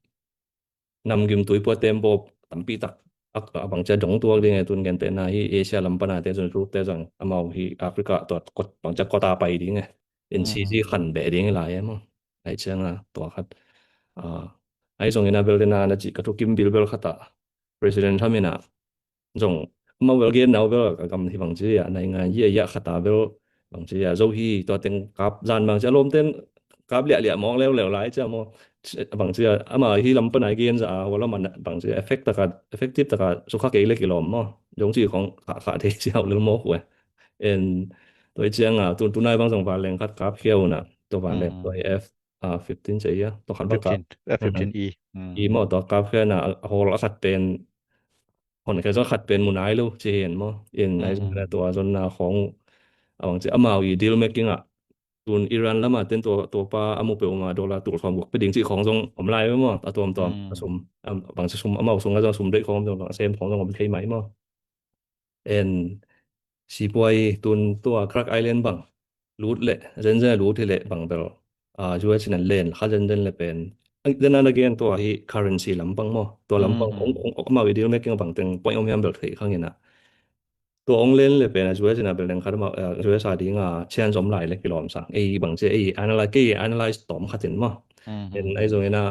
namgim tuipua tembaw tampi tak a, a bang cia dong tuak ding e, tun gen te na hi Asia lam pana te zong, Europe te zong, amau hi Africa tua kot, bang cia kota pai ding e. En sisi khan beh ding lai e maw. Ai ciang a tua khat. Ah, ai zong ina bel te na na ci ka thu kim bil bel khat a President Trump ina zong amau bel gen nau bel ka gam hi bang ci a nai ngai ia ia khat a bel bang ci a zo hi tua teng kap zan bang ci a lawm ten kap liah liah mawng leu leu lai ci a maw. Bang ci a ama hi lam pan ai gen za a hua lam a bang ci a effect taka, effective taka sukha kei le kilawm maw. Zong ci khong kha kha thei ci a hau lel mawk uh e. En tua i ciang a tu, tunai bang zong vanleng khat kap khia uh na tua vanleng tua hi F, ah, fifteen ci a ia tua khat bang kap. Fifteen, F fifteen E. I maw tua kap khia na a hawl a khat pen hon khia zong khat pen mu nai lo ci hen maw. In ai zong na tua zon na khong a bang ci amau i deal making ah tun Iran lama ten tua, tua pa a mu pe uma dollar tul sawm guk pe ding ci khong zong om lai maw. A tuam tuam a sum, am, bang ci sum amau sung a zong sum dei khong zong sem khong zong om thei mai maw. En sipuai tun tua Clark Island bang lut le zenzen lut hi le bang bel, ah, U S in a len kha zenzen le pen. Then again tua hi currency lam bang maw. Tua lam bang ong, ong, ong amau i deal making bang teng point om hiam bel thei khang ina. Tua ong len le pen a U S in a bel leng khat amau, ah, U S a ding a chance om lai le kilawm sang. Ei bang ci ei analyze, kei analyze tom khat in maw. En ai zong ina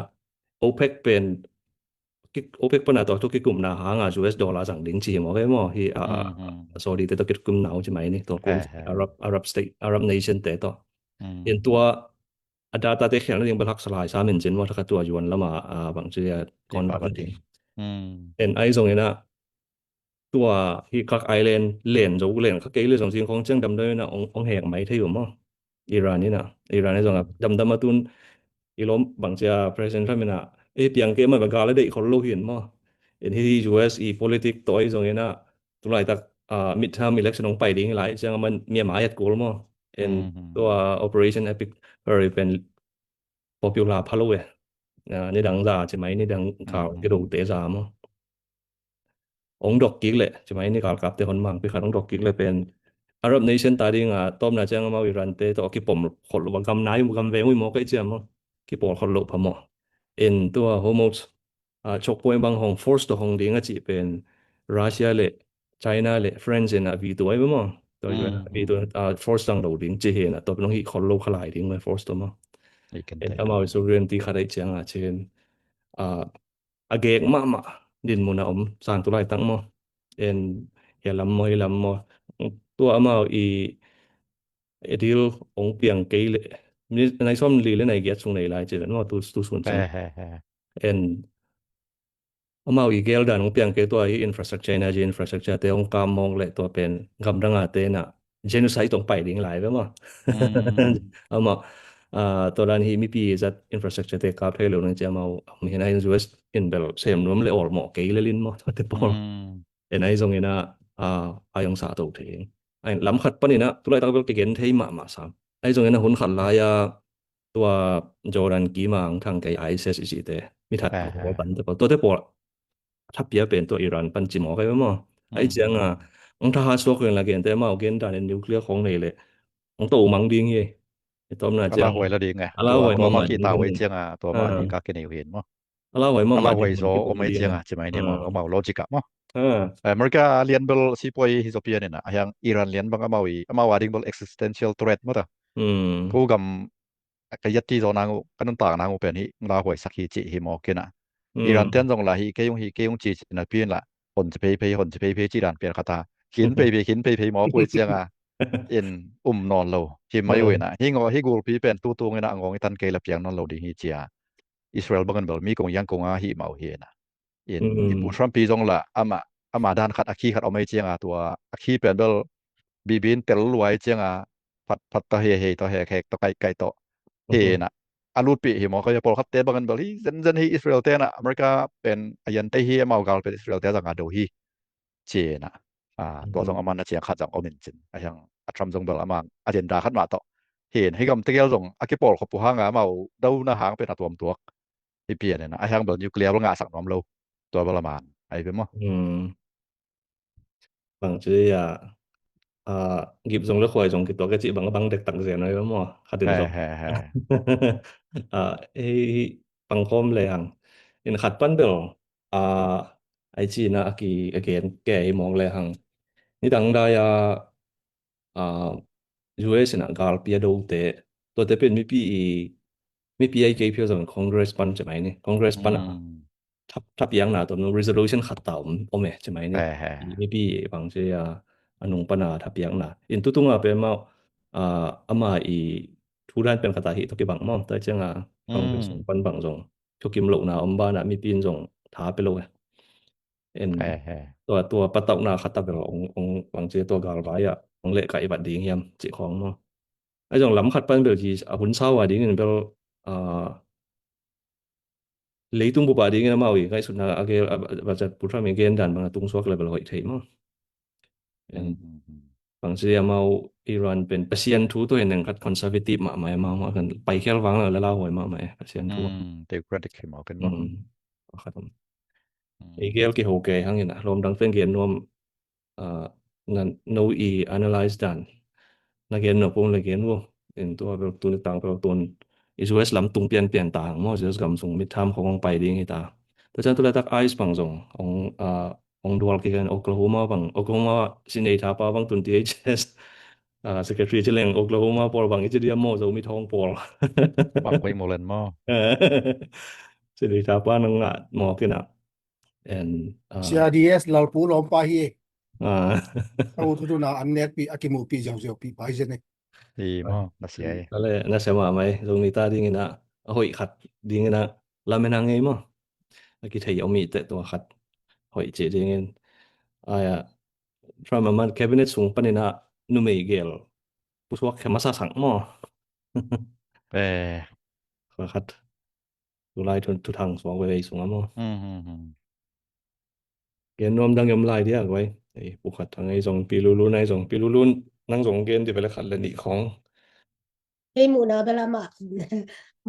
OPEC pen ki, OPEC pana tua thu kikumna hanga U S dollar zang ding ci hi maw ve maw hi a, a, a Saudi te to kikumna ci mai ni to kum Arab, Arab state, Arab nation te to. In tua a data te khial na ding bel hak salai sa min cin maw thaka tua yuan lama, a, bang ci a kon bang ding. En ai zong ina tua hi Clark Island len zo len kha kei le zong zing khong ciang damdam ina ong, ong hek mai thei uh maw. Iran ina, Iran i zong a damdam a tun i lawm bang ci a President Trump ina, e piang kei ma ba gal a deih khol lo hin maw. En hi hi U S i politic to i zong ina tulai tak, ah, midterm election ong pai ding lai ciang a man Myanmar yat kul maw. En tua Operation Epic Fury pen popular pha lo e. Ah, nidang za ci mai nidang kal kido te za maw. Ong dok kik le ci mai ni galkap te hon mang pi khat ong dok kik le pen Arab nation ta ding a tawpna ciang amau Iran te tawh kipom khol lo, gam nai gam veng uh maw, ka i ciam maw, kipom khol lo pha maw. En tua Hormuz a choke point bang hong force tawh hong ding a cih pen Russia le China le France in a veto ai maw. Tua Iran a veto a force tang lo ding ci hi na, tua pen hong hih khol lo kha lai ding maw force tawh maw. En amau sovereignty khat ai ciang a cin a a gek mahmah din mun a om sang tu laitak maw. En hia lam maw, hia lam maw. Tua amau i, i deal ong piang kei le, nai sawm li le nai giat sung nei lai ci ven maw, tu, tu sun ciang. En amau i gel dan ong piang kei tua hi infrastructure, energy infrastructure te ong kam mawng le tua pen gamdang a te na genocide tong pai ding lai ve maw. Amau a tua dan hi mipi zat infrastructure te kap thei lo nang ci amau. Am hi na in U S in bel sem nuam le ol maw kei le lin maw tua te pawl. En ai zong ina a ai ong sa to thei. Ai lam khat pan ina tu laitak bel ke gen thei mahmah sam. Ai zong ina hun khat lai a tua Jordan kim a ang thang kei ISIS i ci te mi that pawl pan te pawl tua te pawl thapia pen tua Iran pan ci maw kai maw. Ai ciang a ang thaha suak len la gen te amau gen dan in nuclear khong nei le ang to mang ding hi. I tom na ciang ala huai la ding e. Ala huai tua ma ki tau ai ciang a tua ma ki ka ki nei hin maw. Ala huai ma ala huai zo om ai ciang a ci mai ni maw. Amau logic a maw. America lian bel sipuai hi zo pian ina a hiang Iran lian bang amau i amau a ding bel existential threat maw ta. Thu gam ka yat ti zo nang uh ka nuntak nang uh pen hi la huai sak hi ci hi maw kina. Iran ten zong la hi kei ung hi kei ung ci ci na pian la hon ci phei phei hon ci phei phei ci dan pian khata khin phei phei khin phei phei maw pui ciang a in um nawn lo hi mai uh ina hi ngawh hi gulpi pen tu tung ina a ngawng i tan kei la piang nawn lo ding hi cia. Israel bang an bel mi kong yang kong a hi mau hi ina. In i pu Trump pi zong la ama ama dan khat a khi khat om ai ciang a tua a khi pen bel bibin tel luai ciang a phat phat ta he he to he he to kai kai to he na a lut pi hi maw ka ya pawl khat te bang an bel hi zen zen hi Israel te na America pen a yan te hi amau gal pen Israel te zang a do hi ci na. Tua zong aman a ciang khat zang om in cin a hiang a Trump zong bel ama agenda khat mah to hi na hi gam te gel zong a kipawl khop uh hang a amau do na hang pen a tuam tuak hi pian ina a hiang bel nuclear bel ngah sak nuam lo tua bel a man ai pe maw. Bang ci a gip zong le khuai zong kituak ka cih bang bang dek tak zen ai pe maw khatin zong. Hei pangkhawm le hang in khat pan bel ai ci na a ki a gen ke hi mawng le hang ni dang dai a US in a galpi a dote tuate pen mipi i mipi ai kei phial zong Congress pan ci mai ni Congress pan a thapiakna tuam resolution khat ta om om e ci mai ni mipi bang ci a a nung pan a thapiakna in tutung a pen mau ama i thu dan pen khat a hi to kibang maw ta ciang a Congress pan bang zong thukim lohna om ban a mipi in zong tha pe lo e. En tua tua patauhna khat a bel ong ong bang ci tua galvai ah ong leh ka i vat ding hiam cih khawng maw. Ai zong lam khat pan bel ci a hun sau a dingin bel leitung bup a dingin amau i ngaihsutna a gel a bachat pu Trump i gen dan bang a tungsuak le bel hoih thei maw. Bangci amau Iran pen Pasian thu tua hin neng khat conservative mahmah amau mah kan paikhel vang la lauhuai mahmah e Pasian thu. Theocratic hi mau kan maw. Pakhat om. I gel kiho kei hangin a lawm dang pen gen nuam na no i analyze dan na gen nuam pung le gen uh in tua bel tun tang bel tun i U S lam tung pian pian ta hang maw U S gam sung midterm khong hong pai ding hi ta. Tua ciang tu le tak ICE bang zong hong hong dual kik in Oklahoma bang Oklahoma sinei thapa bang tun T H S secretary ci leng Oklahoma pawl bang i ci dia maw Zomi thawng pawl bang koi molen maw sinei thapa nang ngah maw kina. And C R D S lalpu lawmpa hi. A u thutuna an nekpi a kimuhpi ziauziaupi pai zen e. Hi maw na sia e. Ale na sia mahmah e Zomi ta dingin a a hoih khat dingin a lamen a ngei maw. A kithei om i teh tua khat hoih cih dingin aya Trump a man cabinet sung panin a numei gel pusuak khe masa sang maw. Khat tulai thuthang suak vevei sung a maw. Gen nuam dang i om lai dia guai. Ei pukhat a ngei zong pi lulun ai zong pi lulun nang zong gen di vele khat le nih khawng. Kei muhna bel amah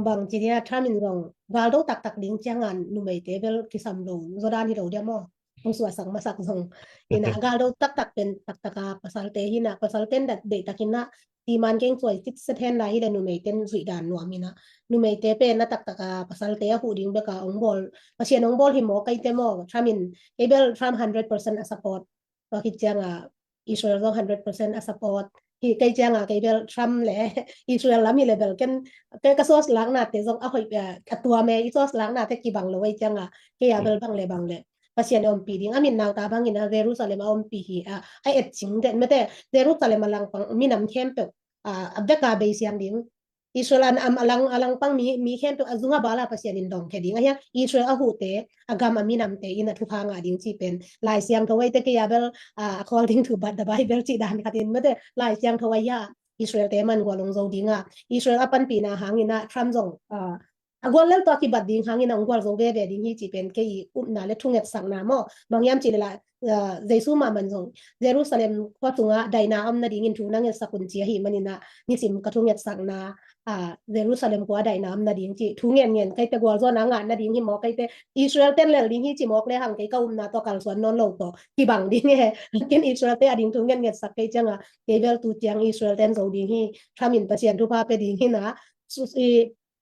bang ci dia Trump in zong gal do taktak ding ciangan numeite bel kisam lo zaw dan hi lo dia maw. hong suahsak masak zong. Ina a galdo taktak pen taktaka pasalte hina, pasalten dat deihtakin a timan keng suai sitset hen lai hile numeiten zuih dan nuam ina. Numeite pen a taktaka pasalte a huh ding beka ong bawl, Pasian ong bawl hi maw, kaite maw, Trump in, kei bel Trump hundred percent a support. Tua khit cianga Israel zong hundred percent a support. Hi kei cianga kei bel Trump le Israel lam hi le bel ken, kei ka source laknate zong a hoih, a tuam e, i source laknate kibang lo ei cianga kei a bel bang le bang le Pasian a ompih ding a min nauta bangin a Jerusalem a ompih hi a, a et cing den mate, Jerusalem a langpang minam khempeuh a, a beka beisiam ding. Israel an am a lang, a langpang mi, mi khempeuh a zunga bala Pasian in dong khe ding a hiang, Israel a huhte a gam a minamte in a thupha ngah ding ci pen Lai Siangtho eite kei a bel, a, according to but the Bible ci dan khatin mate Lai Siangtho a hia Israel te man gual ong zo dinga, Israel a panpihna hangina Trump zong, a, a gual lel tua kibat ding hangin a ong gual zo veve ding hi ci pen kei i upna le thungetsakna maw. Bang hiam ci le la, a, Jesu mahman zong Jerusalem khua tunga daina om nadingin thu na ngetsak un ci ahi manina nisim ka thungetsakna, a, Jerusalem khua daina om nading ci thu ngen ngen kaite gual zona ngah nading hi maw, kaite Israel ten lel ding hi ci mawk le hang kei ka upna tua kalsuan nawn lo tawh kibang ding e. Ken Israel te a ding thu ngen ngetsak kei cianga kei bel tu ciang Israel ten zo ding hi, Trump in Pasian thupha pe ding hina,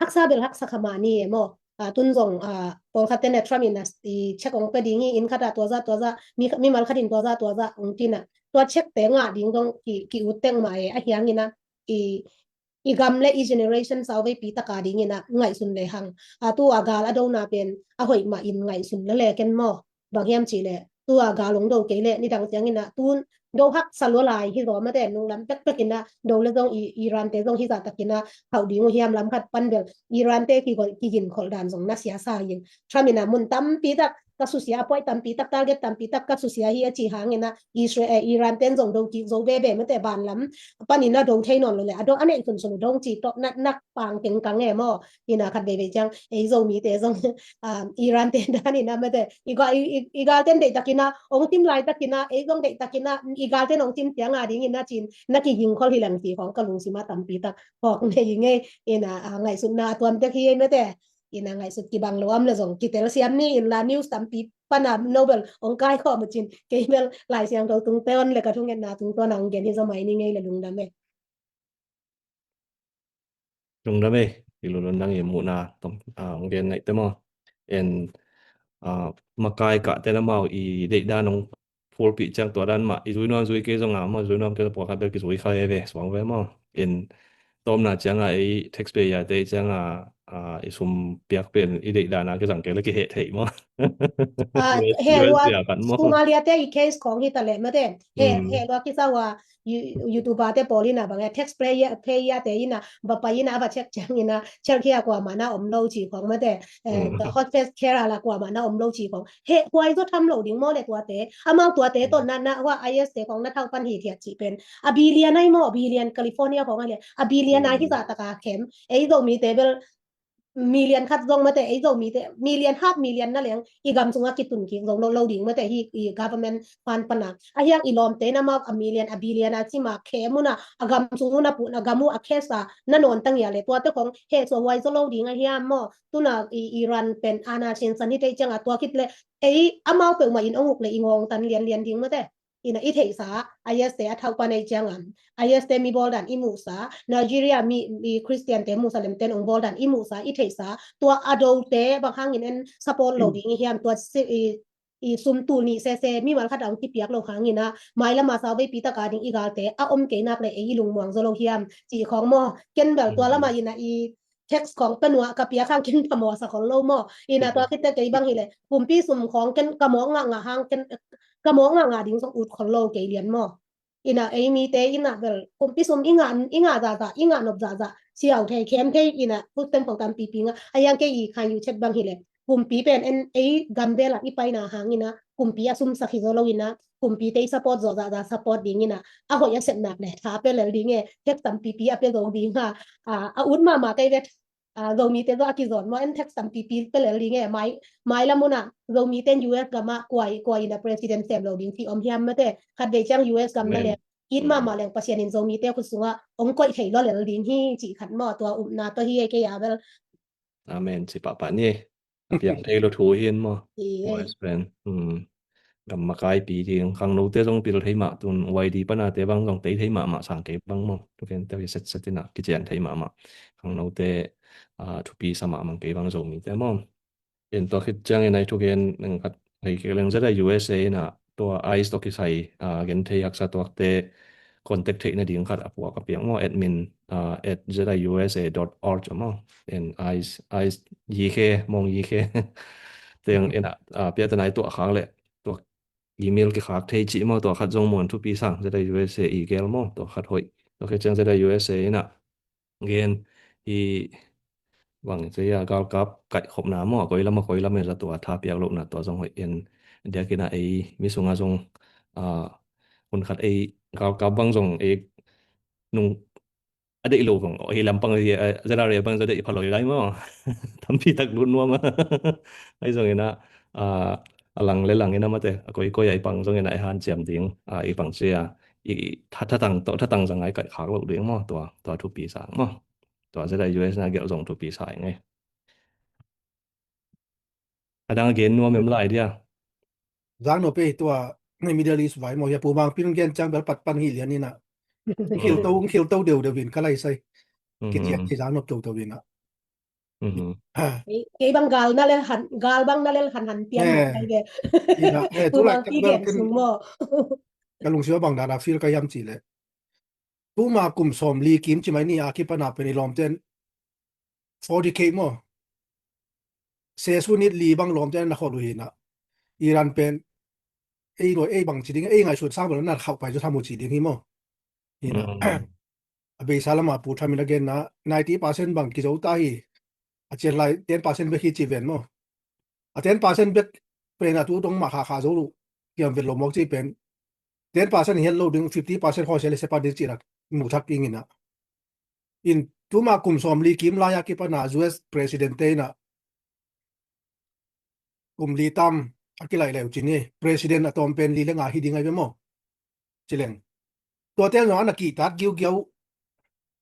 haksa bel haksa kha mah ni e maw. A, tun zong, a, pawlkhat tene Trump in a, i check ong pe ding hi, inn khat a tua za tua za, mi, mimal khat in tua za tua za ong tina. Tua check te ngah ding zong ki, ki ut teng mah e, a hiangina i, i gam le i generation sau veipi taka dingina ngaihsun le hang. A, tu a gal a dona pen a hoih mah in ngaihsun le le ken maw. Bang hiam ci le tua gal ong do kei le nidang ciangina tun do haksa lua lai hi zaw mate, nunglam pekpekina do le zong i, Iran te zong hi zahtakina hauh ding uh hiam, lam khat pan bel Iran te kigol, kigin kholh dan zong na siasa ing. Trump ina mun tampi tak ka susia a puai tampi tak, target tampi tak ka susia hi a ci hangina Israel, eh, Iran ten zong do kik zo veve mate, banlam panina do thei nawn lo le a do a neih sunsun dong ci tawh na, na pang teng kang e maw. Ina khat veivei ciang ei Zomite zong, um, Iran te dan ina mate i ga, i, i, i galten deihtakina ong tim laitakina ei zong deihtakina i galten ong tim cianga dingina cin na kiging khol hi leng ci khong ka lungsima tampi tak khok nei ngei. Ina, a, ngaihsutna a tuamtek hi ei mate. Ina ngaihsut kibang lo am le zong kitel siam ni inla news tampi pana nobel ong kai khawm uh cin kei bel Lai Siangtho tungtawn le ka thungetna tungtawn a ong gen hi zaw mai ni ngei le lungdam e. Lungdam e, i lulundang i muhna tawm, a, ong gen ngaihte maw. En, a, makai kah ten amau i deihdan ong phulpih ciang tua dan mah i zui nuam zui kei zong a maw, zui nuam kei zong pawlkhat bel kizui kha veve suang ve maw. En, tawmna cianga ei taxpayer te cianga, a, i sum piak pen i deihdan a kizang kei le kiheh thei maw. A, heh lua, Somalia te i case khong hi ta le mate. Heh, heh lua kisa ua, You-, YouTuber te pawl ina bang e, tax payer, payer te ina va pai ina va check ciang ina, check hia kuamah na om lo ci khong mate, eh, hospital care a la kuamah na om lo ci khong. Heh, kuai zaw tham lo ding maw le tuate. Amau tuate tawh na, na, hua I S te khong na thau pan hi thiat ci pen. A billion ai maw, billion California khong ai le. A billion ai hi zahtaka khem. Ei Zomite bel million khat zong mate, ei Zomite, million, half million na leng, i gam sunga kitun kik zong lo, lo ding mate hi, i government fund pana. A hiang i lawmte na mawk a million, a billion a cima khem una, a gam sung una pun, a gam uh a cash a, na nawn tangia le, tuate khong heh suah huai zaw lo ding a hiam maw, tuna i, Iran pen ana sinsan hi tei cianga tua khit le, ei amau peuhmah in ong uk le i ngawng tan lianlian ding mate. Ina i theihsa, I S te a thaupan ei ciangam, I S te mi bawldan i muhsa, Nigeria mi, mi Christian te Muslim ten ong bawldan i muhsa, i theihsa, tua a dote bang hangin en support lo ding i hiam, tua si, i, i sum tul nih sese, mimal khat a ong kipiak lo hangina, mailama sau veipi taka ding i galte, a om kei nak le ei i lungmuang zaw lo hiam, ci khong maw, ken bel tua lama ina i text khong pe nuah ka piak hang ken ka mawsa khol lo maw. Ina tua khit te kei bang hi le, kumpi sum khong ken ka mawk ngah ngah hang ken, ka mawk ngah ngah ding zong ut khol lo kei lian maw. Ina ei mite ina bel, kumpi sum i ngah, i ngah zahzah, i ngah nop zahzah, siau thei, khem thei ina, food stamp khong tampipi ngah, a hiang kei i khan yu chet bang hi le, kumpi pen en ei gam vela i paina hangina, kumpi a sumsak hi zaw lo ina, kumpi te i support zaw zahzah support ding ina, a hoih a sepnak le, tha pe lel ding e, text tampipi a pe zo ding ha, a, a ut mahmah kei vet, a, Zomite zaw a kizawt maw en text tampipi pe lel ding e, mai, mailam una, Zomite U S gama kuai, kuai ina president sem lo ding ci om hiam mate, khat vei ciang U S gam na le, it mahmah leng Pasian in Zomite khut sunga, ong koih thei lo lel ding hi, ci khat maw, tua upna tua hi e kei a bel. Amen, ci pahpah ni. A piang thei lo thu hi in maw. Yes. Voice pen. Hmm. gam makaipi ding, khangnote zong pil thei mah, tun Y D panate bang zong tei thei mahmah sang kei bang maw. Thukente hi setset inah kician thei mahmah. Khangnote, ah, thupi sa mahmah kei bang Zomite maw. En tua khit ciangin ai thugen nang khat hei kei leng Z I U S A inah tua ICE tawh kisai, ah, gen thei haksa tuakte contact theih nading khat a puak a piak maw, admin, ah, at Z I U S A dot org maw. En ICE, ICE Y K, mong Y K. Teng inah, ah, piatanai tuah khak leh tua email kikhak thei cih maw, tua khat zong muan thupi sang Z I U S A i gel maw, tua khat hoih. Tua khit ciang Z I U S A inah gen hi bang ci a galkap kaihkhopna maw, a koi lam a koi lam e za tua tha piak lohna tua zong hoih en diakin a ei mi sungah zong, ah, hun khat ei galkap bang zong ei nung a deih lo bang hi lampang hi, ah, Z R A bang za deih pha lo hi lai maw. Tampi tak lut nuam a. Ai zong inah, ah, a lang le lang inah mate a koi koi a i pang zong inah i hanciam ding, ah, i pang ci a i thatatang tawh thatang za ngai kaihkhak lo ding maw, tua, tua thupi sang maw. Tua Z I U S na gelh zong thupi sa ing ei. A dang a gen nuam em lai dia. Zang no pe tua Middle East vai maw, hia Pu Mang Pin gen ciang bel pat pan hi lian inah. Khilto, khilto deu deu in ka lai sai. Kician hi zang nop toto inah. Kei, kei bang gal na lel han, gal bang na lel han han pian mawk ai ve. Pu Mang Pin gen sung maw. Ka lungsim a bang dan a feel ka hiam cih leh tuma kum sawm li kim ci mai ni a kipana pen i lawmten forty K maw. Sesu nit li bang lawmten na khol uh hi inah. Iran pen ei nuai ei bang ci ding, ei ngaihsut sang bel na khauh pai zaw tham uh ci ding hi maw. Hi inah. A beisa lamah Pu Trump in a genna ninety percent bang kizo ta hi. A cian lai ten percent bek hi ci ven maw. A ten percent bek pen a tu dong mah khakha zo luh kiam vet lo mawk ci pen. Ten percent hiat lo ding, fifty percent khawsia le sepa ding cih rak muthak ing inah. In tuma kum sawm li kim lai a kipana U S President te inah kum li tam a kilaih leu ci ni. President a tawm pen li le nga hi ding ai ve maw. Ci leng tuate zong ana kihtak giugiau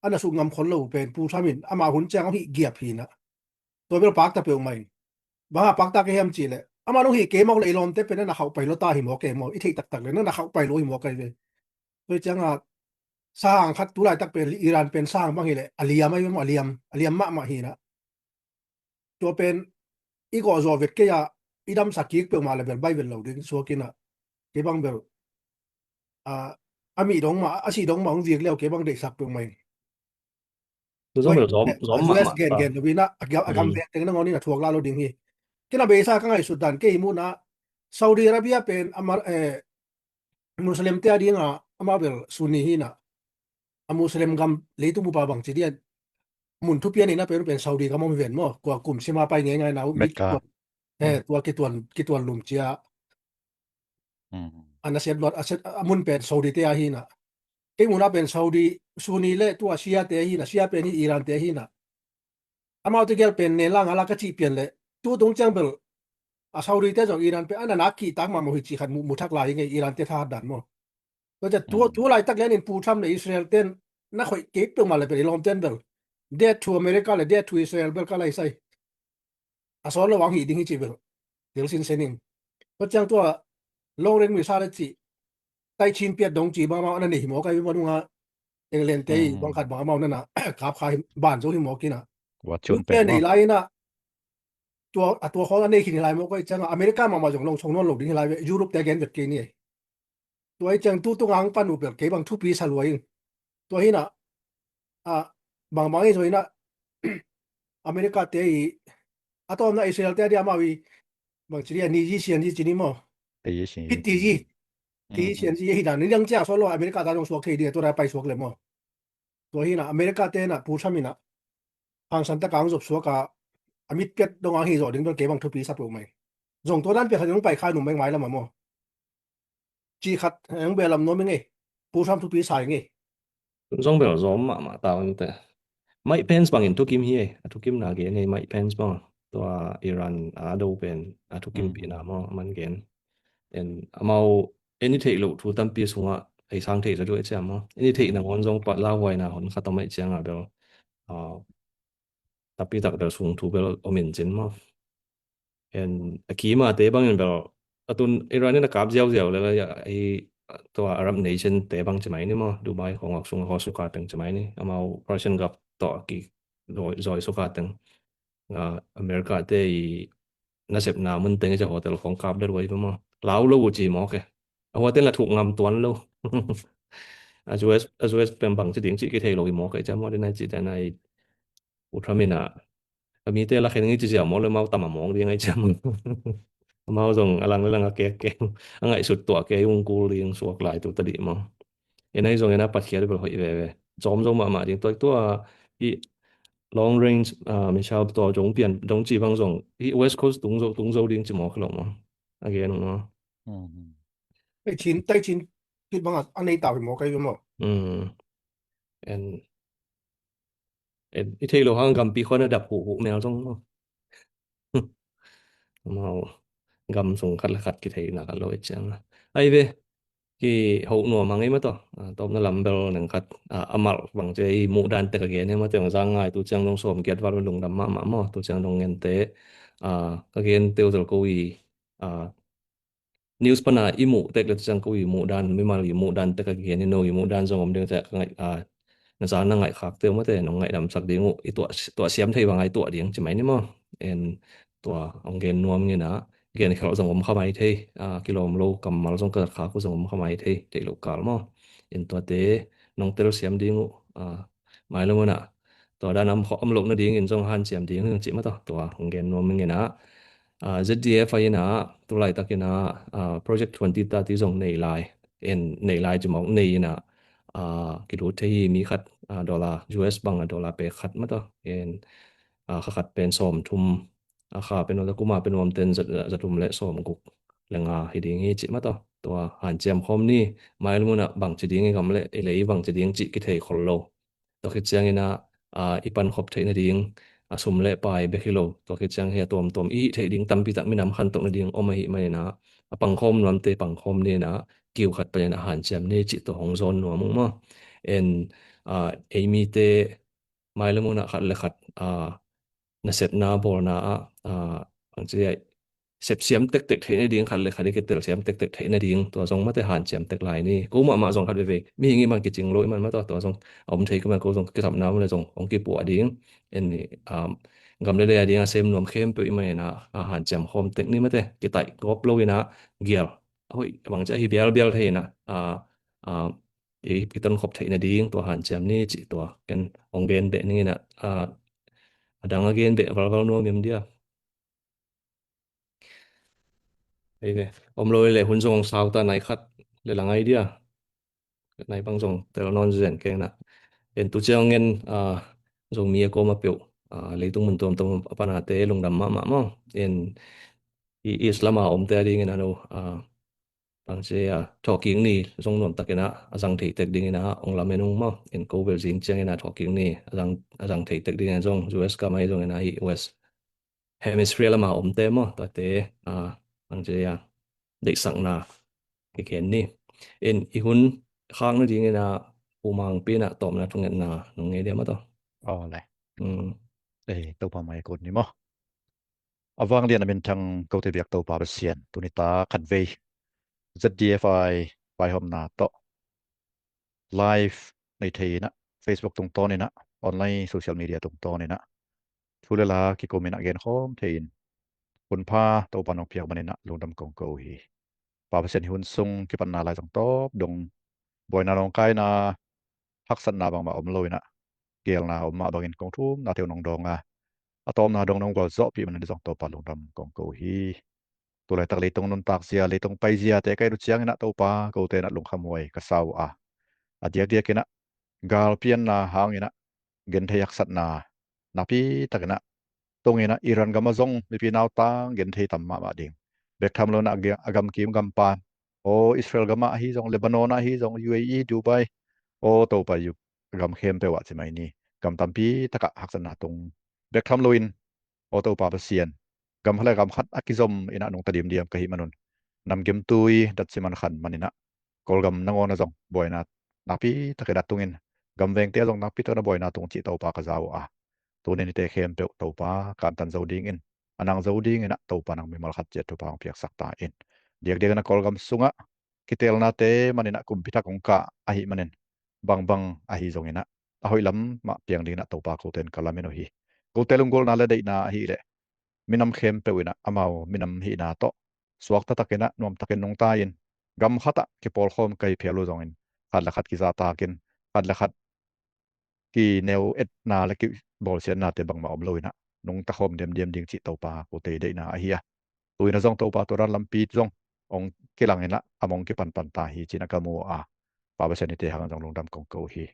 ana suk ngam khol lo pen Pu Trump in ama hun ciang hong hih giap hi inah. Tua bel pakta peuhmah in. Bang a pakta ka hiam cih leh ama nong hih kei mawk leh i lawmte pen ana khauh pai lo ta hi mawk kei maw. I theih taktak leh nana khauh pai lo hi mawk ai ve. Tua hi cianga sahang khat tu laitak pen Iran pen sahang bang hi leh a liam ai ve maw, a liam, a liam mahmah hi inah. Tua pen i gawh zawh vet kei a i damsak kik peuhmah le bel bai vet lo ding suak inah. Kei bang bel, ah, a mih dong mah, a sih dong mah hong vik leu kei bang deihsak peuhmah in. Tu zong bel zom, zom mahmah ta. U S gen gen lo inah a gam veng teng nangawn in a thuak la lo ding hi. Kei na beisa ka ngaihsut dan kei hi muhna Saudi Arabia pen amah, eh, Muslim te a dinga amah bel Sunni hi inah. A Muslim gam leitung bupa bang ci dia mun thupi a neihna pen, pen Saudi gam om hi ven maw. Kua kum sima pai ngeingai na uh Mecca. Tua kituan, kituan lum cia. A na set luat, a set, a mun pen Saudi te a hi inah. Kei muna pen Saudi, Sunni le tua Shia te a hi inah, Shia pen hi Iran te a hi inah. Amaute gel pen nen la nga la ka cih pian leh tu tung ciang bel a Saudi te zong Iran pen ana nak kihtak mahmah hi cih khat mu, muthak lai ing ei, Iran te thahat dan maw. Tua ciang tu, tu laitak lian in Pu Trump le Israel ten na khoih kei peuhmah le bel i lawmten bel death to America le death to Israel bel ka lai sai. A sawt lo ang hih ding hi ci bel thil sinsen in. Tua ciang tua long range missile le cih taichin piat dong ci bang amau ana nei hi mawk ai ve maw, nunga England te bang khat bang amau nana kap kha hi, ban zo hi mawk inah. Tua nei lai inah tua, a tua khawl a nei khin hi lai mawk ai cianga America mahmah zong long song nawn lo ding hi lai ve, Europe te gen vet kei ni. Tua hi ciang tu tunga hong pan uh bel kei bang thupi sa lua ing. Tua hi inah, ah, bangbang hi zaw inah America te i a tawmna Israel te a dia amau i bang ci dia ni ji sian ji ci ni maw. Ti ji sian ji. Ti ji sian ji hi dan ni dang ciang sawt lo America ta zong suak thei ding a tua rai pai suak le maw. Tua hi inah America te inah Pu Trump inah hangsan taka hong zop suak a, a mitpiat dong a hi zawh ding bel kei bang thupi sa peuhmah. Zong tua dan piak khat in hong pai kha num mai mai lamah maw. Cih khat hong bia lam nuam ing ei. Pu Trump thupi sa ing ei. Zong bel zom mahmah ta un teh. Mike Pence bangin thukim hi ei. A thukimna gen ei Mike Pence bang. Tua Iran a do pen a thukimpihna maw, a man gen. En amau en i theih loh thu tampi sungah ei sang thei zaw duh ei ciam maw. En i theih nangawn zong pat lauhuaina hun khat om ei ciangah bel, ah, tampi tak bel sung thu bel om in cin maw. En a kimate bangin bel a tun Iran in a kap ziauziau le la, i tua Arab nation te bang ci mai ni maw, Dubai khawng awk sung a khaw suka teng ci mai ni, amau Persian Gulf tawh a ki zawi, zawi suka teng, a, America te i nasepna mun teng i ci a hotel khawng kap le ruai maw, lau lo uh ci mawk e. A hotel na thuk ngam tuan lo. A U S, a U S pen bang ci ding ci kithei lo i mawk e, i ci a maw, dina i ci dina i U Trump in a, a mite la khen ngi ci ziau maw, le mau tam a mawng ding a i ci a maw. Amau zong a lang le lang a kek keng, a ngaihsut tuah kei ung kul ding suak lai tu ta dih maw. Ina i zong ina Pathian bel hoih veve. Zom zo mahmah ding tua, tua i long range, ah, missile tua zong pian, zong ci bang zong i West Coast tung zo, tung zo ding ci mawk lo maw. A gen ung maw. Mhm. Tei Chin, tei Chin kit bang a, a nei tau i mawk ei maw. Mm. En, en, i thei lo hang gampi khon a dap huhhuh mel zong maw. Amau gam sung khat le khat kithei na khat lo i ciang. Ai ve, kiho nuam hang ei maw tawh. A, tawpna lam bel neng khat, a, a malh bang ci a i muh dan tek a gen ei maw tawh, zang ngai tu ciang dong sawm giat val lungdam mahmah maw, tu ciang dong ngente, a, ka gen teu zel ko i, a, news pana i muh tek le tu ciang ko i muh dan, mimal i muh dan tek a gen i, no i muh dan zong om ding tek a ngaih, a, na zang na ngaih khak teu maw te, nong ngaih damsak ding uh, i tuah, tuah siam thei bang a i tuah ding ci mai ni maw. En tua hong gen nuam ngin a, gen khelh zong om kha mai thei, a, kilawm lo kammal zong ka zat khak uh zong om kha mai thei, thei lo kal maw. En tuate nong tel siam ding uh, a, mai lo mun a, tua dan a om kha, om loh nading in zong hanciam ding hi ung ci maw tawh, tua hong gen nuam ngin a, a, Z D F I in a, tu laitak in a, a, Project twenty thirty zong nei lai, en nei lai ci mawk nei in a, a, kilut thei hi mi khat, a, dollar, U S bang a dollar pek khat maw tawh, en, a, kha khat pen sawm thum, a, kha pen nuam, a kuma pen nuam ten za, za thum le sawm guk le nga hi ding hi ci maw tawh. Tua hanciam khawm ni, mai lo mun a bang ci ding i gam le i lei bang ci ding ci kithei khol lo. Tua khit ciangin a, a, i pan khop theih nading, a, sum le pai bek hi lo. Tua khit ciang hi a tuamtuam i hih theih ding tampi tak minam khantoh nading om ahih manin a, a pangkhawm nuamte pangkhawm ni in a, kiu khat panin a hanciam ni cih tua hong zawn nuam ung maw. En, a, ei mite mai le mun a khat le khat, a, nasepna bawlna ah, a, bang ci a, sepsiam tektek theih nading khat le khat i kitelsiam tektek theih nading, tua zong maw te hanciam tek lai ni. Ko mahmah zong khat veve mihing i man kicing lo i man maw tawh, tua zong a om thei ka man ko zong kisapna mun a zong hong kipuah ding. En ni, a, gam le lei a ding a sem nuam khempeuh i man in a, a, hanciam khawm tek ni maw te, kitaih gawp lo in a, gial. Hoih bang ci a hi bialbial thei in a, a, a, i, i ton khop theih nading tua hanciam ni cih tua ken hong gen beh ning in a, a, a dang a gen beh valval nuam im dia. Ei ve, om lo le hun zong hong sau ta nai khat le la ngai dia. Nai bang zong tel nawn zen keng na. En tu ciang ngen, a, Zomi a kawm a peuh, a, leitung mun tuamtuam a panate lungdam mahmah maw. En i Islam a omte a dingin a no, a, bang ci a, thawhkik ni zong nuam takin a, a zang thei tek dingin a, hong lamen ung maw. En ko bel zing ciangin a thawhkik ni a zang, a zang thei tek dingin a zong U S gam ahi zongin a, i West Hemisphere lam a omte maw, tuate, a, bang ci a, deihsakna kigen ni. En i hun khak nadingin a, Pu Mangpi in a tawpna thungetna nong ngei dia maw tawh. Aw le. Mm. Ei, Topa mai a kut ni maw. A vanglian a minthang kote biak Topa Pasian, tuni ta khatvei Z D F I vaihawmna tawh live nei thei in a, Facebook tungtawn in a, online social media tungtawn in a, thu le la kikum in a genkhawm thei in, hunpha Topa nong piak man in a lungdam kong ko hi. Pa Pasian, hih hun sung kipatna lai zong tawp dong buaina nawngkaina haksatna bangmah om lo in a, geelna om mah bangin kong thumna teu nong dawng a, a tawpna dong nong gualzawhpih man in zong Topa lungdam kong ko hi. Tu laitak leitung nuntak zia, leitung pai zia te ka et uh ciangin a Topa, kote in a lungkhamhuai ka sa uh a, a diakdiakin a galpianna hangin a genthei haksatna nakpi takin a tungin a, Iran gam ah zong mipi nautang genthei tam mahmah ding. Bek tham lo in a, a gamkim gampan, aw Israel gam ah ahi zong, Lebanon ah ahi zong, U A E, Dubai, aw Topa, U-, gam khempeuh ah ci mai ni, gam tampi takah haksatna tung. Bek tham loin, aw Topa Pasian, gam khat le gam khat a kizom in a nungta dimdiam ka hih man un, nam gimtui datci man khan man in a, Kawlgam nangawn ah zong buaina nakpi takin a tungin, gam vengte ah zong nakpi takin a buaina tung cih Topa ka za uh a, tuni in hihte khempeuh Topa kantan zo dingin, a nang zo dingin a Topa nang mimal khat ciat thupha hong piaksak ta in. Diakdiakin a Kawlgam sungah kiteelnate manin a kumpi thak hong kah ahih manin bangbang ahi zongin ah a hoih lam mah piang dingin ah Topa kote in ka lamen uh hi. Kote lunggulhna le deihna ahih leh minam khempeuh in ah amau minam hihna tawh suakta takin ah nuamtakin nungta in gam khatah kipawlkhawm kai phial uh zongin khat le khat kizahtakin khat le khat kineu etna le kibawlsiatnate bangmah om lo in ah nungta khawm diamdiam ding cih Topa kote deihna ahi a. Tu in ah zong Topa tua dan lampi zong hong kilang in ah a mong kipanpan ta hi ci-in ah ka mu a. Pa Pasian, hihte hangin zong lungdam kong ko hi.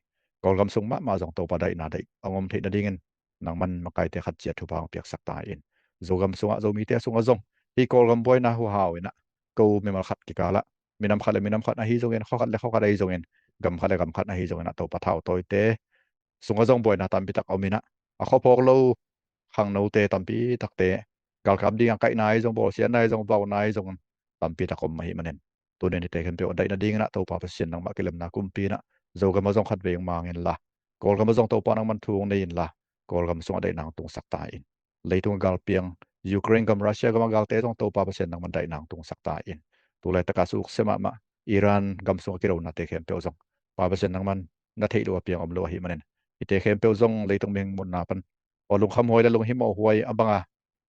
Kawlgam sung mahmah zong Topa deihna deih hong om theih nadingin nangman makaite khat ciat thupha hong piaksak ta in. Zogam sungah Zomite sungah zong hih Kawlgam buaina huhau in ah ko mimal khat kikalah minam khat le minam khat ahi zongin, khua khat le khua khat ahi zongin, gam khat le gam khat ahi zongin ah Topa thautawite sungah zong buaina tampi tak om in ah a khuaphawk lo khangnote tampi takte galkap ding a kaihna ahi zong, bawlsiatna ahi zong, vauna ahi zong tampi tak om ahih manin tuni in hihte khempeuh a daih nadingin ah Topa Pasian, nangmah kilemna kumpi in ah Zogam ah zong khatvei hong mang inla, Kawlgam ah zong Topa nangman thu hong nei inla, Kawlgam sungah daihna hong tungsak ta in. Leitung a galpiang Ukraine gam, Russia gam a galte zong Topa Pasian, nangman daihna hong tungsak ta in. Tu laitak a suksia mahmah Iran gam sung a kidonate khempeuh zong Pa Pasian, nangman na theih loh a piang om lo ahih manin hihte khempeuh zong leitung mihing munna pan aw lungkham huai le lunghimawh huai a bang a,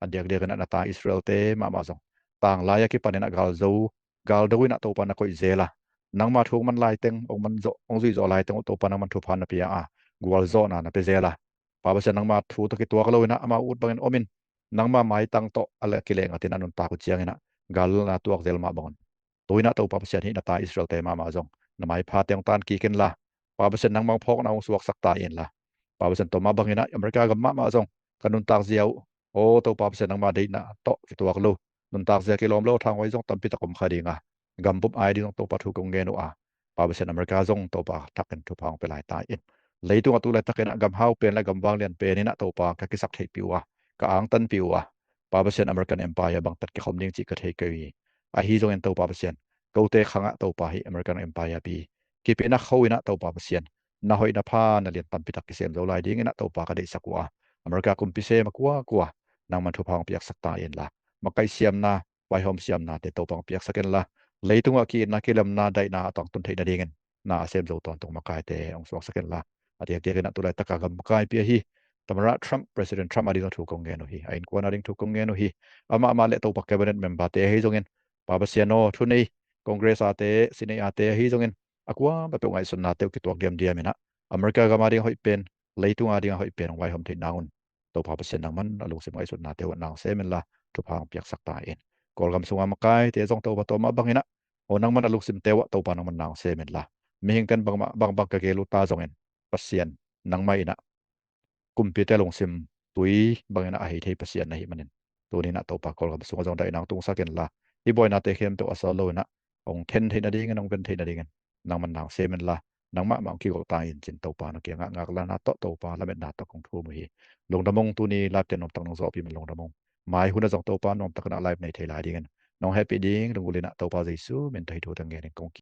a diakdiakin ah na ta Israel-te mahmah zong tanglai a kipanin ah galzo galdo in ah Topa na koih zel a, nangma thu hong man laiteng, hong man zawh, hong zuih zawh laiteng uh Topa nangman thupha na pia a, gualzawhna na pia zel a, Pa Pasian, nangma thu tawh kituak lo in ah amau ut bangin om in, nangma maitang tawh a la kileh ngatin a nuntak uh ciangin ah galna tuak zel mah bangun tu in ah Topa Pasian, hih na ta Israel-te mahmah zong na maipha teng tan kik inla, Pa Pasian, nangma phawkna hong suaksak ta inla, Pa Pasian, tua mah bangin ah America gam mahmah zong ka nuntak zia uh, aw Topa Pasian, nangma deihna tawh kituak lo, nuntak zia kilawm lo a thanghuai zong tampi tak om kha ding a, gambup ai ding zong Topa thu kong ngen uh a, Pa Pasian, America zong Topa thakin thupha hong pia lai ta in. Leitung a tu laitakin ah gam hau pen le gam vanglian pen in ah Topa ka kisak theihpih uh a, ka angtanpih uh a, Pa Pasian, American Empire bangtat kikhawm ding cih ka thei kei uh hi. Ahi zongin Topa Pasian, kote khangah Topa hih American Empire pi kipina kho in ah Topa Pasian, na hoih na pha na lian tampi tak kisem zo lai dingin ah Topa ka deihsak uh a, America kumpi sem a kuakua nangman thupha hong piaksak ta inla, makaih siamna, vaihawm siamnate Topa hong piaksak inla, leitungah ki-itna, kilemna, daihna a tangtun theih nadingin na a sem zo tawntung makaite hong suaksak inla, a diakdiakin ah tu laitaka gam makaipi ahi Tamara Trump, President Trump a ding thu kong ngen uh hi. A innkuan a ding thu kong ngen uh hi. Amah amah le Topa cabinet member-te ahi zongin, Pa Pasian aw, thunei, Congress ate, Senate ate ahi zongin, a kuamah peuh ngaihsutnate uh kituak diamdiam in ah America gam a ding a hoih pen, leitung a ding a hoih pen hong vaihawm theih nang un Topa Pasian, nangman a lungsim ngaihsutnate uh na hong sem inla, thupha hong piaksak ta in. Kawlgam sunga makaite zong Topa tua mah bangin ah, aw nangman a lungsimte uh ah Topa nangman na hong sem inla, mihingte'n bangmah bangbang ka geel uh ta zongin, Pasian, nangmah in ah kumpite lungsim tui bangin ah a hei thei Pasian na hih manin, tuni in ah Topa Kawlgam sungah zong daihna hong tungsak inla, hih buainate khempeuh a sawt lo in ah hong then theih nadingin, hong ven theih nadingin nangman na hong sem inla, nangmah mah hong kigolh ta in ci-in Topa na kiangah ngakna tawh, Topa lametna tawh kong thum uh hi. Lungdam ung, tuni live-te nuamtak nong zawhpih man lungdam ung. Mai hun ah zong Topa nuamtak in ah live nei thei lai dingin nong hehpih ding lunggulh in ah Topa Jesu min tawh hih thu teng ngenin kong